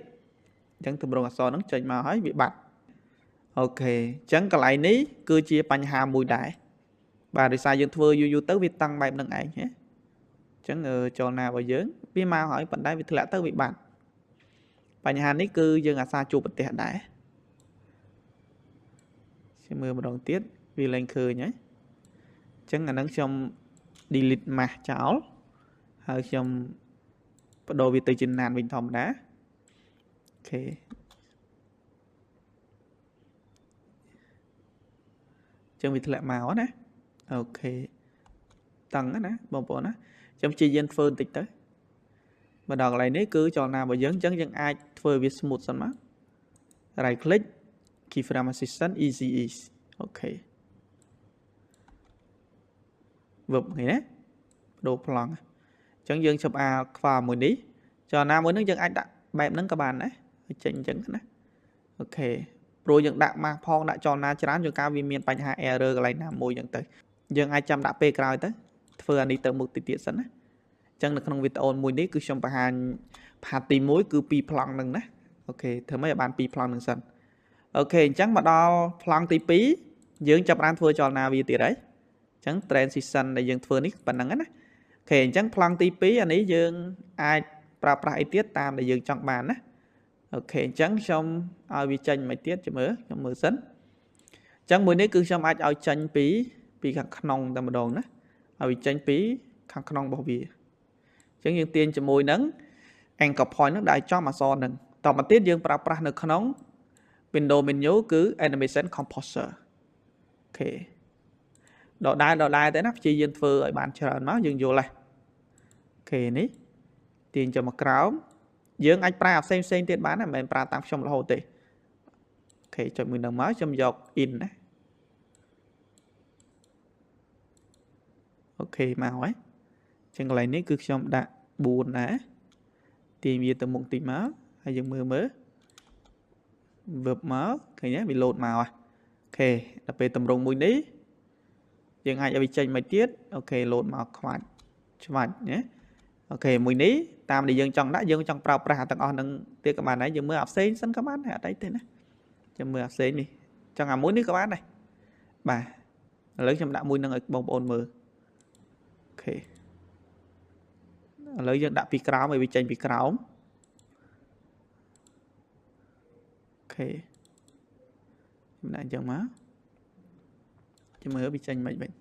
S1: អញ្ចឹងទម្រង់អក្សរហ្នឹងចេញមកហើយវាបាត់ OK អញ្ចឹងកន្លែងនេះគឺជាបញ្ហាមួយដែរបាទដោយសារយើងធ្វើយូរៗទៅវាតឹងបែបហ្នឹងឯងណាអញ្ចឹងចលនារបស់យើងវាមកហើយប៉ុន្តែវាធ្លាក់ទៅវាបាត់បញ្ហានេះគឺយើងអាសាជួបប្រទះដែរខ្ញុំមើលម្ដងទៀតវាលែងឃើញហើយអញ្ចឹងអាហ្នឹងខ្ញុំ delete mask ចោលហើយខ្ញុំបដូរវាទៅជាណានវិញធម្មតា OK ចឹងវាធ្លាក់មកណា OK តឹងណាបងប្អូនណាខ្ញុំព្យាយាមធ្វើបន្តិចទៅមកដល់កន្លែងនេះគឺចលនារបស់យើងអញ្ចឹងយើងអាចធ្វើវា smooth សិនមក right click keyframe assistant easy ease OK វឹបឃើញណាបដូរប្លង់អញ្ចឹងយើងចាប់អាខ្វល់មួយនេះចលនាមួយហ្នឹងយើងអាចដាក់បែបហ្នឹងក៏បានដែរចេញអញ្ចឹងណា OK ព្រោះយើងដាក់ម៉ាស់ផងដាក់ចលនាច្រើនជួនកាលវាមានបញ្ហា error កន្លែងណាមួយអញ្ចឹងទៅយើងអាចចាំដាក់ពេលក្រោយទៅធ្វើអានេះទៅមុខតិចទៀតសិនណាអញ្ចឹងនៅក្នុងវីដេអូមួយនេះគឺខ្ញុំបង្ហាញ part ទី1គឺ2ប្លង់ហ្នឹងណា OK ធ្វើម៉េចឲ្យបាន2ប្លង់ហ្នឹងសិន OK អញ្ចឹងមកដល់ប្លង់ទី2យើងចាប់បានធ្វើចលនាវាទៀតហើយអញ្ចឹង transition ដែលយើងធ្វើនេះប៉ុណ្្នឹងណា OK អញ្ចឹងប្លង់ទី2អានេះយើងអាចប្រើប្រាស់អីទៀតតាមដែលយើងចង់បានណា OK អញ្ចឹងខ្ញុំឲ្យវាចេញមកទៀតចាំមើលខ្ញុំមើលសិនអញ្ចឹងមួយនេះគឺខ្ញុំអាចឲ្យចេញពីខាងក្នុងតែម្ដងណាឲ្យវាចេញពីខាងក្នុងរបស់វាអញ្ចឹងយើងទាញជាមួយនឹង anchor point ហ្នឹងដែលចំអក្សរហ្នឹងតមកទៀតយើងប្រើប្រាស់នៅក្នុង window menu គឺ animation composer OK ដដែលទៅណាព្យាយាមធ្វើឲ្យបានច្រើនមកយើងយល់ហ៎ OK នេះទាញចូលមកក្រោមយើងអាចប្រើផ្សេងផ្សេងទៀតបានណាមិនមែនប្រើតាមខ្ញុំរហូតទេ OK ចុចមួយនឹងមកខ្ញុំយក in ណា OK មកហើយអញ្ចឹងកន្លែងនេះគឺខ្ញុំដាក់4ដែរទាញវាទៅមុខតិចមកហើយយើងមើលមើលវើបមកឃើញទេវាលោតមក OK ដល់ពេលតម្រងមួយនេះយើងអាចឲ្យវាចេញមកទៀត OK លោតមកខ្វាច់ឆ្វាច់ណា OK មួយនេះ តាមដែលយើងចង់ដាក់យើងចង់ប្រើប្រាស់ទាំងអស់នឹងទៀតក៏បានដែរយើងមើលអាផ្សេងសិនក៏បានដែរអត់អីទេណាចាំមើលអាផ្សេងនេះចង់អាមួយនេះក៏បានដែរបាទឥឡូវខ្ញុំដាក់មួយនឹងឲ្យបងប្អូនមើល OK ឥឡូវយើងដាក់ពីក្រោមឲ្យវាចេញពីក្រោម OK ខ្ញុំដាក់អញ្ចឹងមកចាំមើលវាចេញមិនវិញ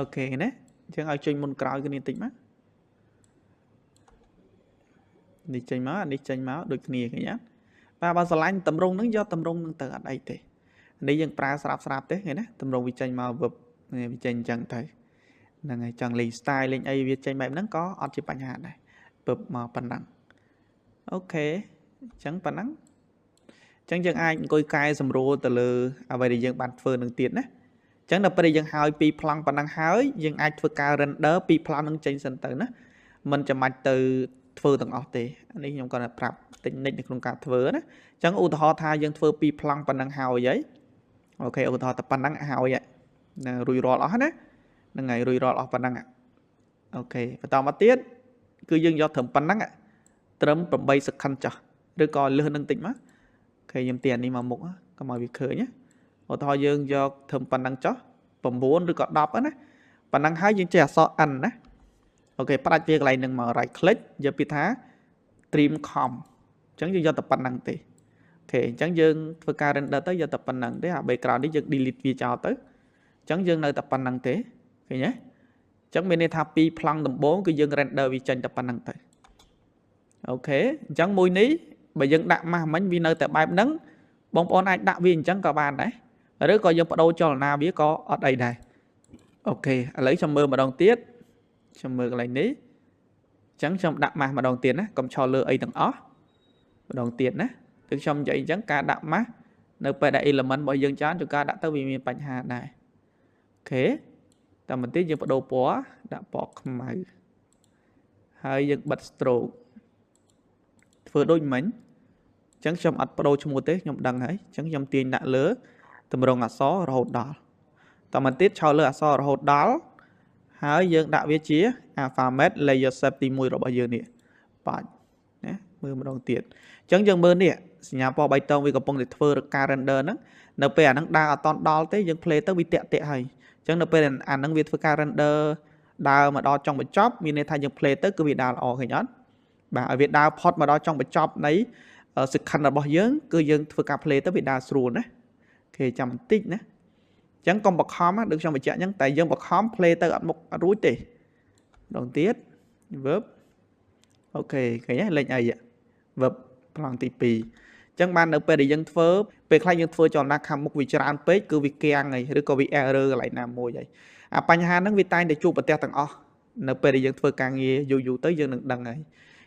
S1: OK ណាអញ្ចឹងឲ្យចេញមុនក្រោយគ្នាបន្តិចមកនេះចេញមកនេះចេញមកដូចគ្នាឃើញទេបាទបើស្រឡាញ់តម្រងហ្នឹងយកតម្រងហ្នឹងទៅអត់អីទេនេះយើងប្រើស្រាប់ស្រាប់ទេឃើញណាតម្រងវាចេញមកវឹបវាចេញអញ្ចឹងទៅហ្នឹងហើយចង់លេង style លេងអីវាចេញបែបហ្នឹងក៏អត់ជាបញ្ហាដែរពឹបមកប៉ុណ្ណឹង OK អញ្ចឹងប៉ុណ្ណឹងអញ្ចឹងយើងអាចអង្គុយកែសម្រួលទៅលើអ្វីដែលយើងបានធ្វើនឹងទៀតណាអញ្ចឹងដល់ពេលយើងហើយពីប្លង់ប៉ុណ្ណឹងហើយយើងអាចធ្វើការ render ពីប្លង់នឹងចេញសិនទៅណាមិនចាំបាច់ទៅធ្វើទាំងអស់ទេនេះខ្ញុំគាត់ប្រាប់តិចនិចនៅក្នុងការធ្វើណាអញ្ចឹងឧទាហរណ៍ថាយើងធ្វើពីប្លង់ប៉ុណ្ណឹងហើយហី OK ឧទាហរណ៍តែប៉ុណ្ណឹងហើយណារួចរាល់អស់ណាហ្នឹងហើយរួចរាល់អស់ប៉ុណ្ណឹង OK បន្តមកទៀតគឺយើងយកត្រឹមប៉ុណ្ណឹងត្រឹម8 second ចុះឬក៏លើសនឹងតិចមក OK ខ្ញុំទាអានេះមកមុខកុំឲ្យវាឃើញណាឧទាហរណ៍យើងយកត្រឹមប៉ុណ្ណឹងចុះ9ឬក៏10ណាប៉ុណ្ណឹងហើយយើងចេះអក្សរ N ណា OK ផ្ដាច់វាកន្លែងនឹងមក right click យកពាក្យថា trim comp អញ្ចឹងយើងយកតែប៉ុណ្ណឹងទេ OK អញ្ចឹងយើងធ្វើការ render ទៅយកតែប៉ុណ្ណឹងទេអា background នេះយើង delete វាចោលទៅអញ្ចឹងយើងនៅតែប៉ុណ្ណឹងទេឃើញទេអញ្ចឹងមានន័យថាពីប្លង់ដំបូងគឺយើង render វាចេញតែប៉ុណ្ណឹងទៅ OK អញ្ចឹងមួយនេះបើយើងដាក់ម៉ាស់មិញវានៅតែបែបហ្នឹងបងប្អូនអាចដាក់វាអញ្ចឹងក៏បានដែរឬក៏យើងបដូរចលនាវាក៏អត់អីដែរ OK ឥឡូវខ្ញុំមើលម្ដងទៀតខ្ញុំមើលកន្លែងនេះអញ្ចឹងខ្ញុំដាក់ម៉ាស់ម្ដងទៀតណាកុំឈរលើអីទាំងអស់ម្ដងទៀតណាគឺខ្ញុំនិយាយអញ្ចឹងការដាក់ម៉ាស់នៅពេលដែល element របស់យើងច្រើនជួនកាលដាក់ទៅវាមានបញ្ហាដែរ OK តែបន្តិចយើងបដូរពណ៌ដាក់ពណ៌ខ្មៅហើយយើងបិទ stroke ធ្វើដូចមិញអញ្ចឹងខ្ញុំអត់បដូរឈ្មោះទេខ្ញុំដឹងហើយអញ្ចឹងខ្ញុំទាញដាក់លើតម្រងអក្សររហូតដល់តមកទៀតឆោលើអក្សររហូតដល់ហើយយើងដាក់វាជា Alphabet Layer Shape ទី1របស់យើងនេះបាច់ណាមើលម្ដងទៀតអញ្ចឹងយើងមើលនេះសញ្ញាពណ៌បៃតងវាកំពុងតែធ្វើការ render ហ្នឹងនៅពេលអាហ្នឹងដើរអត់តដល់ទេយើង play ទៅវាតាក់តាក់ហើយអញ្ចឹងនៅពេលអាហ្នឹងវាធ្វើការ render ដើរមកដល់ចុងបញ្ចប់មានន័យថាយើង play ទៅគឺវាដើរល្អឃើញអត់បាទឲ្យវាដើរផុតមកដល់ចុងបញ្ចប់នៃ second របស់យើងគឺយើងធ្វើការ play ទៅវាដើរស្រួលណាគេចាំបន្តិចណាអញ្ចឹងកុំបខំដូចខ្ញុំបញ្ជាក់អញ្ចឹងតែយើងបខំ play ទៅអត់មុខអត់រួចទេម្ដងទៀត verb OK ឃើញទេលេខអី verb ប្លង់ទី2អញ្ចឹងបាននៅពេលដែលយើងធ្វើពេលខ្លះយើងធ្វើចលនាខាងមុខវាច្រើនពេកគឺវាគាំងហើយឬក៏វា error កន្លែងណាមួយហើយអាបញ្ហាហ្នឹងវាតែងតែជួបប្រទះទាំងអស់នៅពេលដែលយើងធ្វើការងារយូរយូរទៅយើងនឹងដឹងហើយ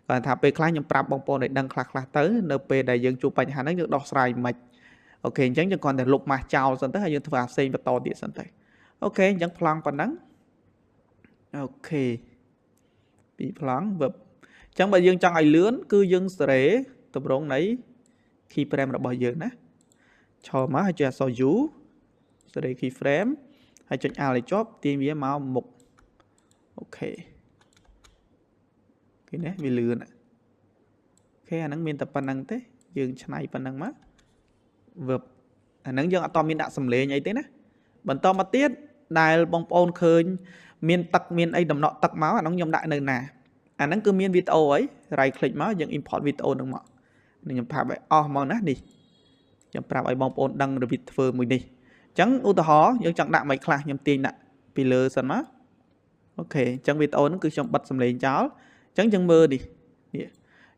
S1: គាត់ថាពេលខ្លះខ្ញុំប្រាប់បងប្អូនឲ្យដឹងខ្លះខ្លះទៅនៅពេលដែលយើងជួបបញ្ហាហ្នឹងយើងដោះស្រាយមិន OK អញ្ចឹងយើងគ្រាន់តែលុបម៉ាស់ចោលសិនទៅហើយយើងធ្វើអាផ្សេងបន្តទៀតសិនទៅ OK អញ្ចឹងប្លង់ប៉ុណ្ណឹង OK ពីប្លង់ verb អញ្ចឹងបើយើងចង់ឲ្យលឿនគឺយើងសេរីតម្រងនៃ key frame របស់យើងណាឈរមកហើយចុចអក្សរ U សេរី key frame ហើយចុច Alt ឲ្យជាប់ទាញវាមកមុខ OK គេនេះវាលឿន OK អាហ្នឹងមានតែប៉ុណ្្នឹងទេយើងឆ្នៃប៉ុណ្្នឹងមក verb អាហ្នឹងយើងអត់តមានដាក់សំឡេងអីទេណាបន្តមកទៀតដែលបងប្អូនឃើញមានទឹកមានអីដំណក់ទឹកមកអាហ្នឹងខ្ញុំដាក់នៅណាអាហ្នឹងគឺមានវីដេអូអី right click មកយើង import វីដេអូហ្នឹងមកខ្ញុំប្រាប់ឲ្យអស់មកណានេះខ្ញុំប្រាប់ឲ្យបងប្អូនដឹងរបៀបធ្វើមួយនេះអញ្ចឹងឧទាហរណ៍យើងចង់ដាក់មិនខ្លះខ្ញុំទាញដាក់ពីលើសិនមក OK អញ្ចឹងវីដេអូហ្នឹងគឺខ្ញុំបិទសំឡេងចោលអញ្ចឹងយើងមើលនេះនេះ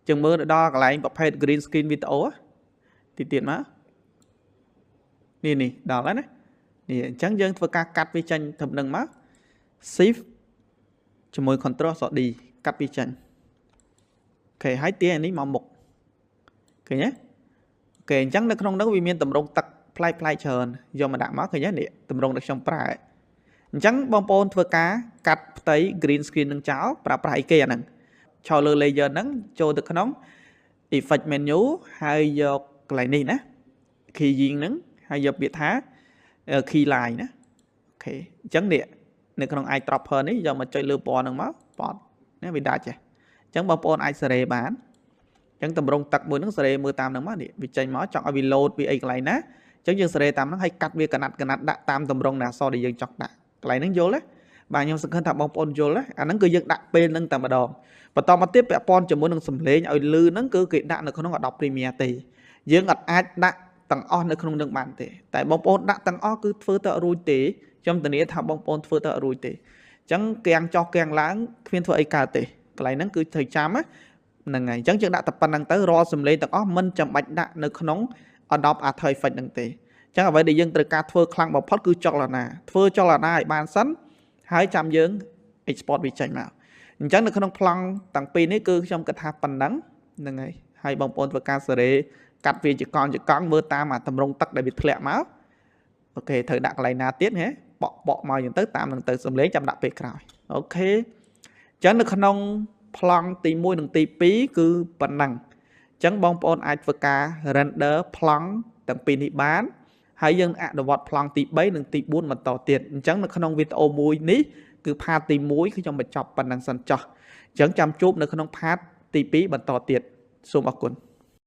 S1: យើងមើលទៅដល់កន្លែងប្រភេទ green screen វីដេអូទីទៀតមកនេះនេះដល់ហើយណានេះអញ្ចឹងយើងធ្វើការកាត់វាចេញត្រឹមនឹងមក shift ជាមួយ control អក្សរ D កាត់វាចេញ OK ហើយទាញអានេះមកមុខឃើញទេ OK អញ្ចឹងនៅក្នុងនោះវាមានតម្រងទឹកប្លែកប្លែកច្រើនយកមកដាក់មកឃើញទេនេះតម្រងដែលខ្ញុំប្រើអញ្ចឹងបងប្អូនធ្វើការកាត់ផ្ទៃ green screen នឹងចោលប្រើប្រាស់អីគេអាហ្នឹងឈរលើ layer ហ្នឹងចូលទៅក្នុង effect menu ហើយយកកន្លែងនេះណា keying ហ្នឹងហើយយកពាក្យថា keylight ណា OK អញ្ចឹងនេះនៅក្នុង eyedropper នេះយកមកចុចលើពណ៌ហ្នឹងមកប៉ត ណា វាដាច់ហ៎។ អញ្ចឹងបងប្អូនអាចសេរីបាន អញ្ចឹងតម្រងទឹកមួយហ្នឹងសេរីមើលតាមហ្នឹងមក នេះវាចេញមក ចង់ឲ្យវាលោតវាអីកន្លែងណា អញ្ចឹងយើងសេរីតាមហ្នឹង ហើយកាត់វាកណាត់កណាត់ដាក់តាមតម្រងនៃអក្សរដែលយើងចង់ដាក់កន្លែងហ្នឹង យល់ទេ? បាទ ខ្ញុំសង្ឃឹមថាបងប្អូនយល់ណា។ អាហ្នឹងគឺយើងដាក់ពេលហ្នឹងតែម្ដង។ បន្តមកទៀត ពាក់ព័ន្ធជាមួយនឹងសំឡេងឲ្យលឺហ្នឹង គឺគេដាក់នៅក្នុង Adobe Premiere ទេ យើងអត់អាចដាក់ទាំងអស់នៅក្នុងនឹងបានទេ។ តែបងប្អូនដាក់ទាំងអស់គឺធ្វើទៅអត់រួចទេ ខ្ញុំធានាថាបងប្អូនធ្វើទៅអត់រួចទេ។ អញ្ចឹងកៀងចោះកៀងឡើងគ្មានធ្វើអីកើតទេ កន្លែងហ្នឹងគឺត្រូវចាំណា ហ្នឹងហើយ។ អញ្ចឹងយើងដាក់តែប៉ុណ្្នឹងទៅ រាល់សំឡេងទាំងអស់មិនចាំបាច់ដាក់នៅក្នុង Adobe After Effects ហ្នឹងទេ។ អញ្ចឹងអ្វីដែលយើងត្រូវការធ្វើខ្លាំងបំផុតគឺចលនា ធ្វើចលនាឲ្យបានសិន ហើយចាំយើង export វាចេញមក។ អញ្ចឹងនៅក្នុងប្លង់ទាំងពីរនេះគឺខ្ញុំគិតថាប៉ុណ្ណឹង ហ្នឹងហើយ។ ហើយបងប្អូនធ្វើការសេរីកាត់វាជាកង់ជាកង់ មើលតាមអាតម្រងទឹកដែលវាធ្លាក់មក អូខេ ត្រូវដាក់កន្លែងណាទៀតហ៎ បកបកមកអញ្ចឹងទៅ តាមនឹងទៅ សំឡេងចាំដាក់ពេលក្រោយ។ អូខេ អញ្ចឹងនៅក្នុងប្លង់ទី1និងទី2គឺប៉ុណ្ណឹង។ អញ្ចឹងបងប្អូនអាចធ្វើការ render ប្លង់ទាំងពីរនេះបាន ហើយយើងអនុវត្តប្លង់ទី3និងទី4បន្តទៀត។ អញ្ចឹងនៅក្នុងវីដេអូមួយនេះគឺផាតទី1 ខ្ញុំបញ្ចប់ប៉ុណ្ណឹងសិនចោះ។ អញ្ចឹងចាំជួបនៅក្នុងផាតទី2បន្តទៀត។ សូមអរគុណ។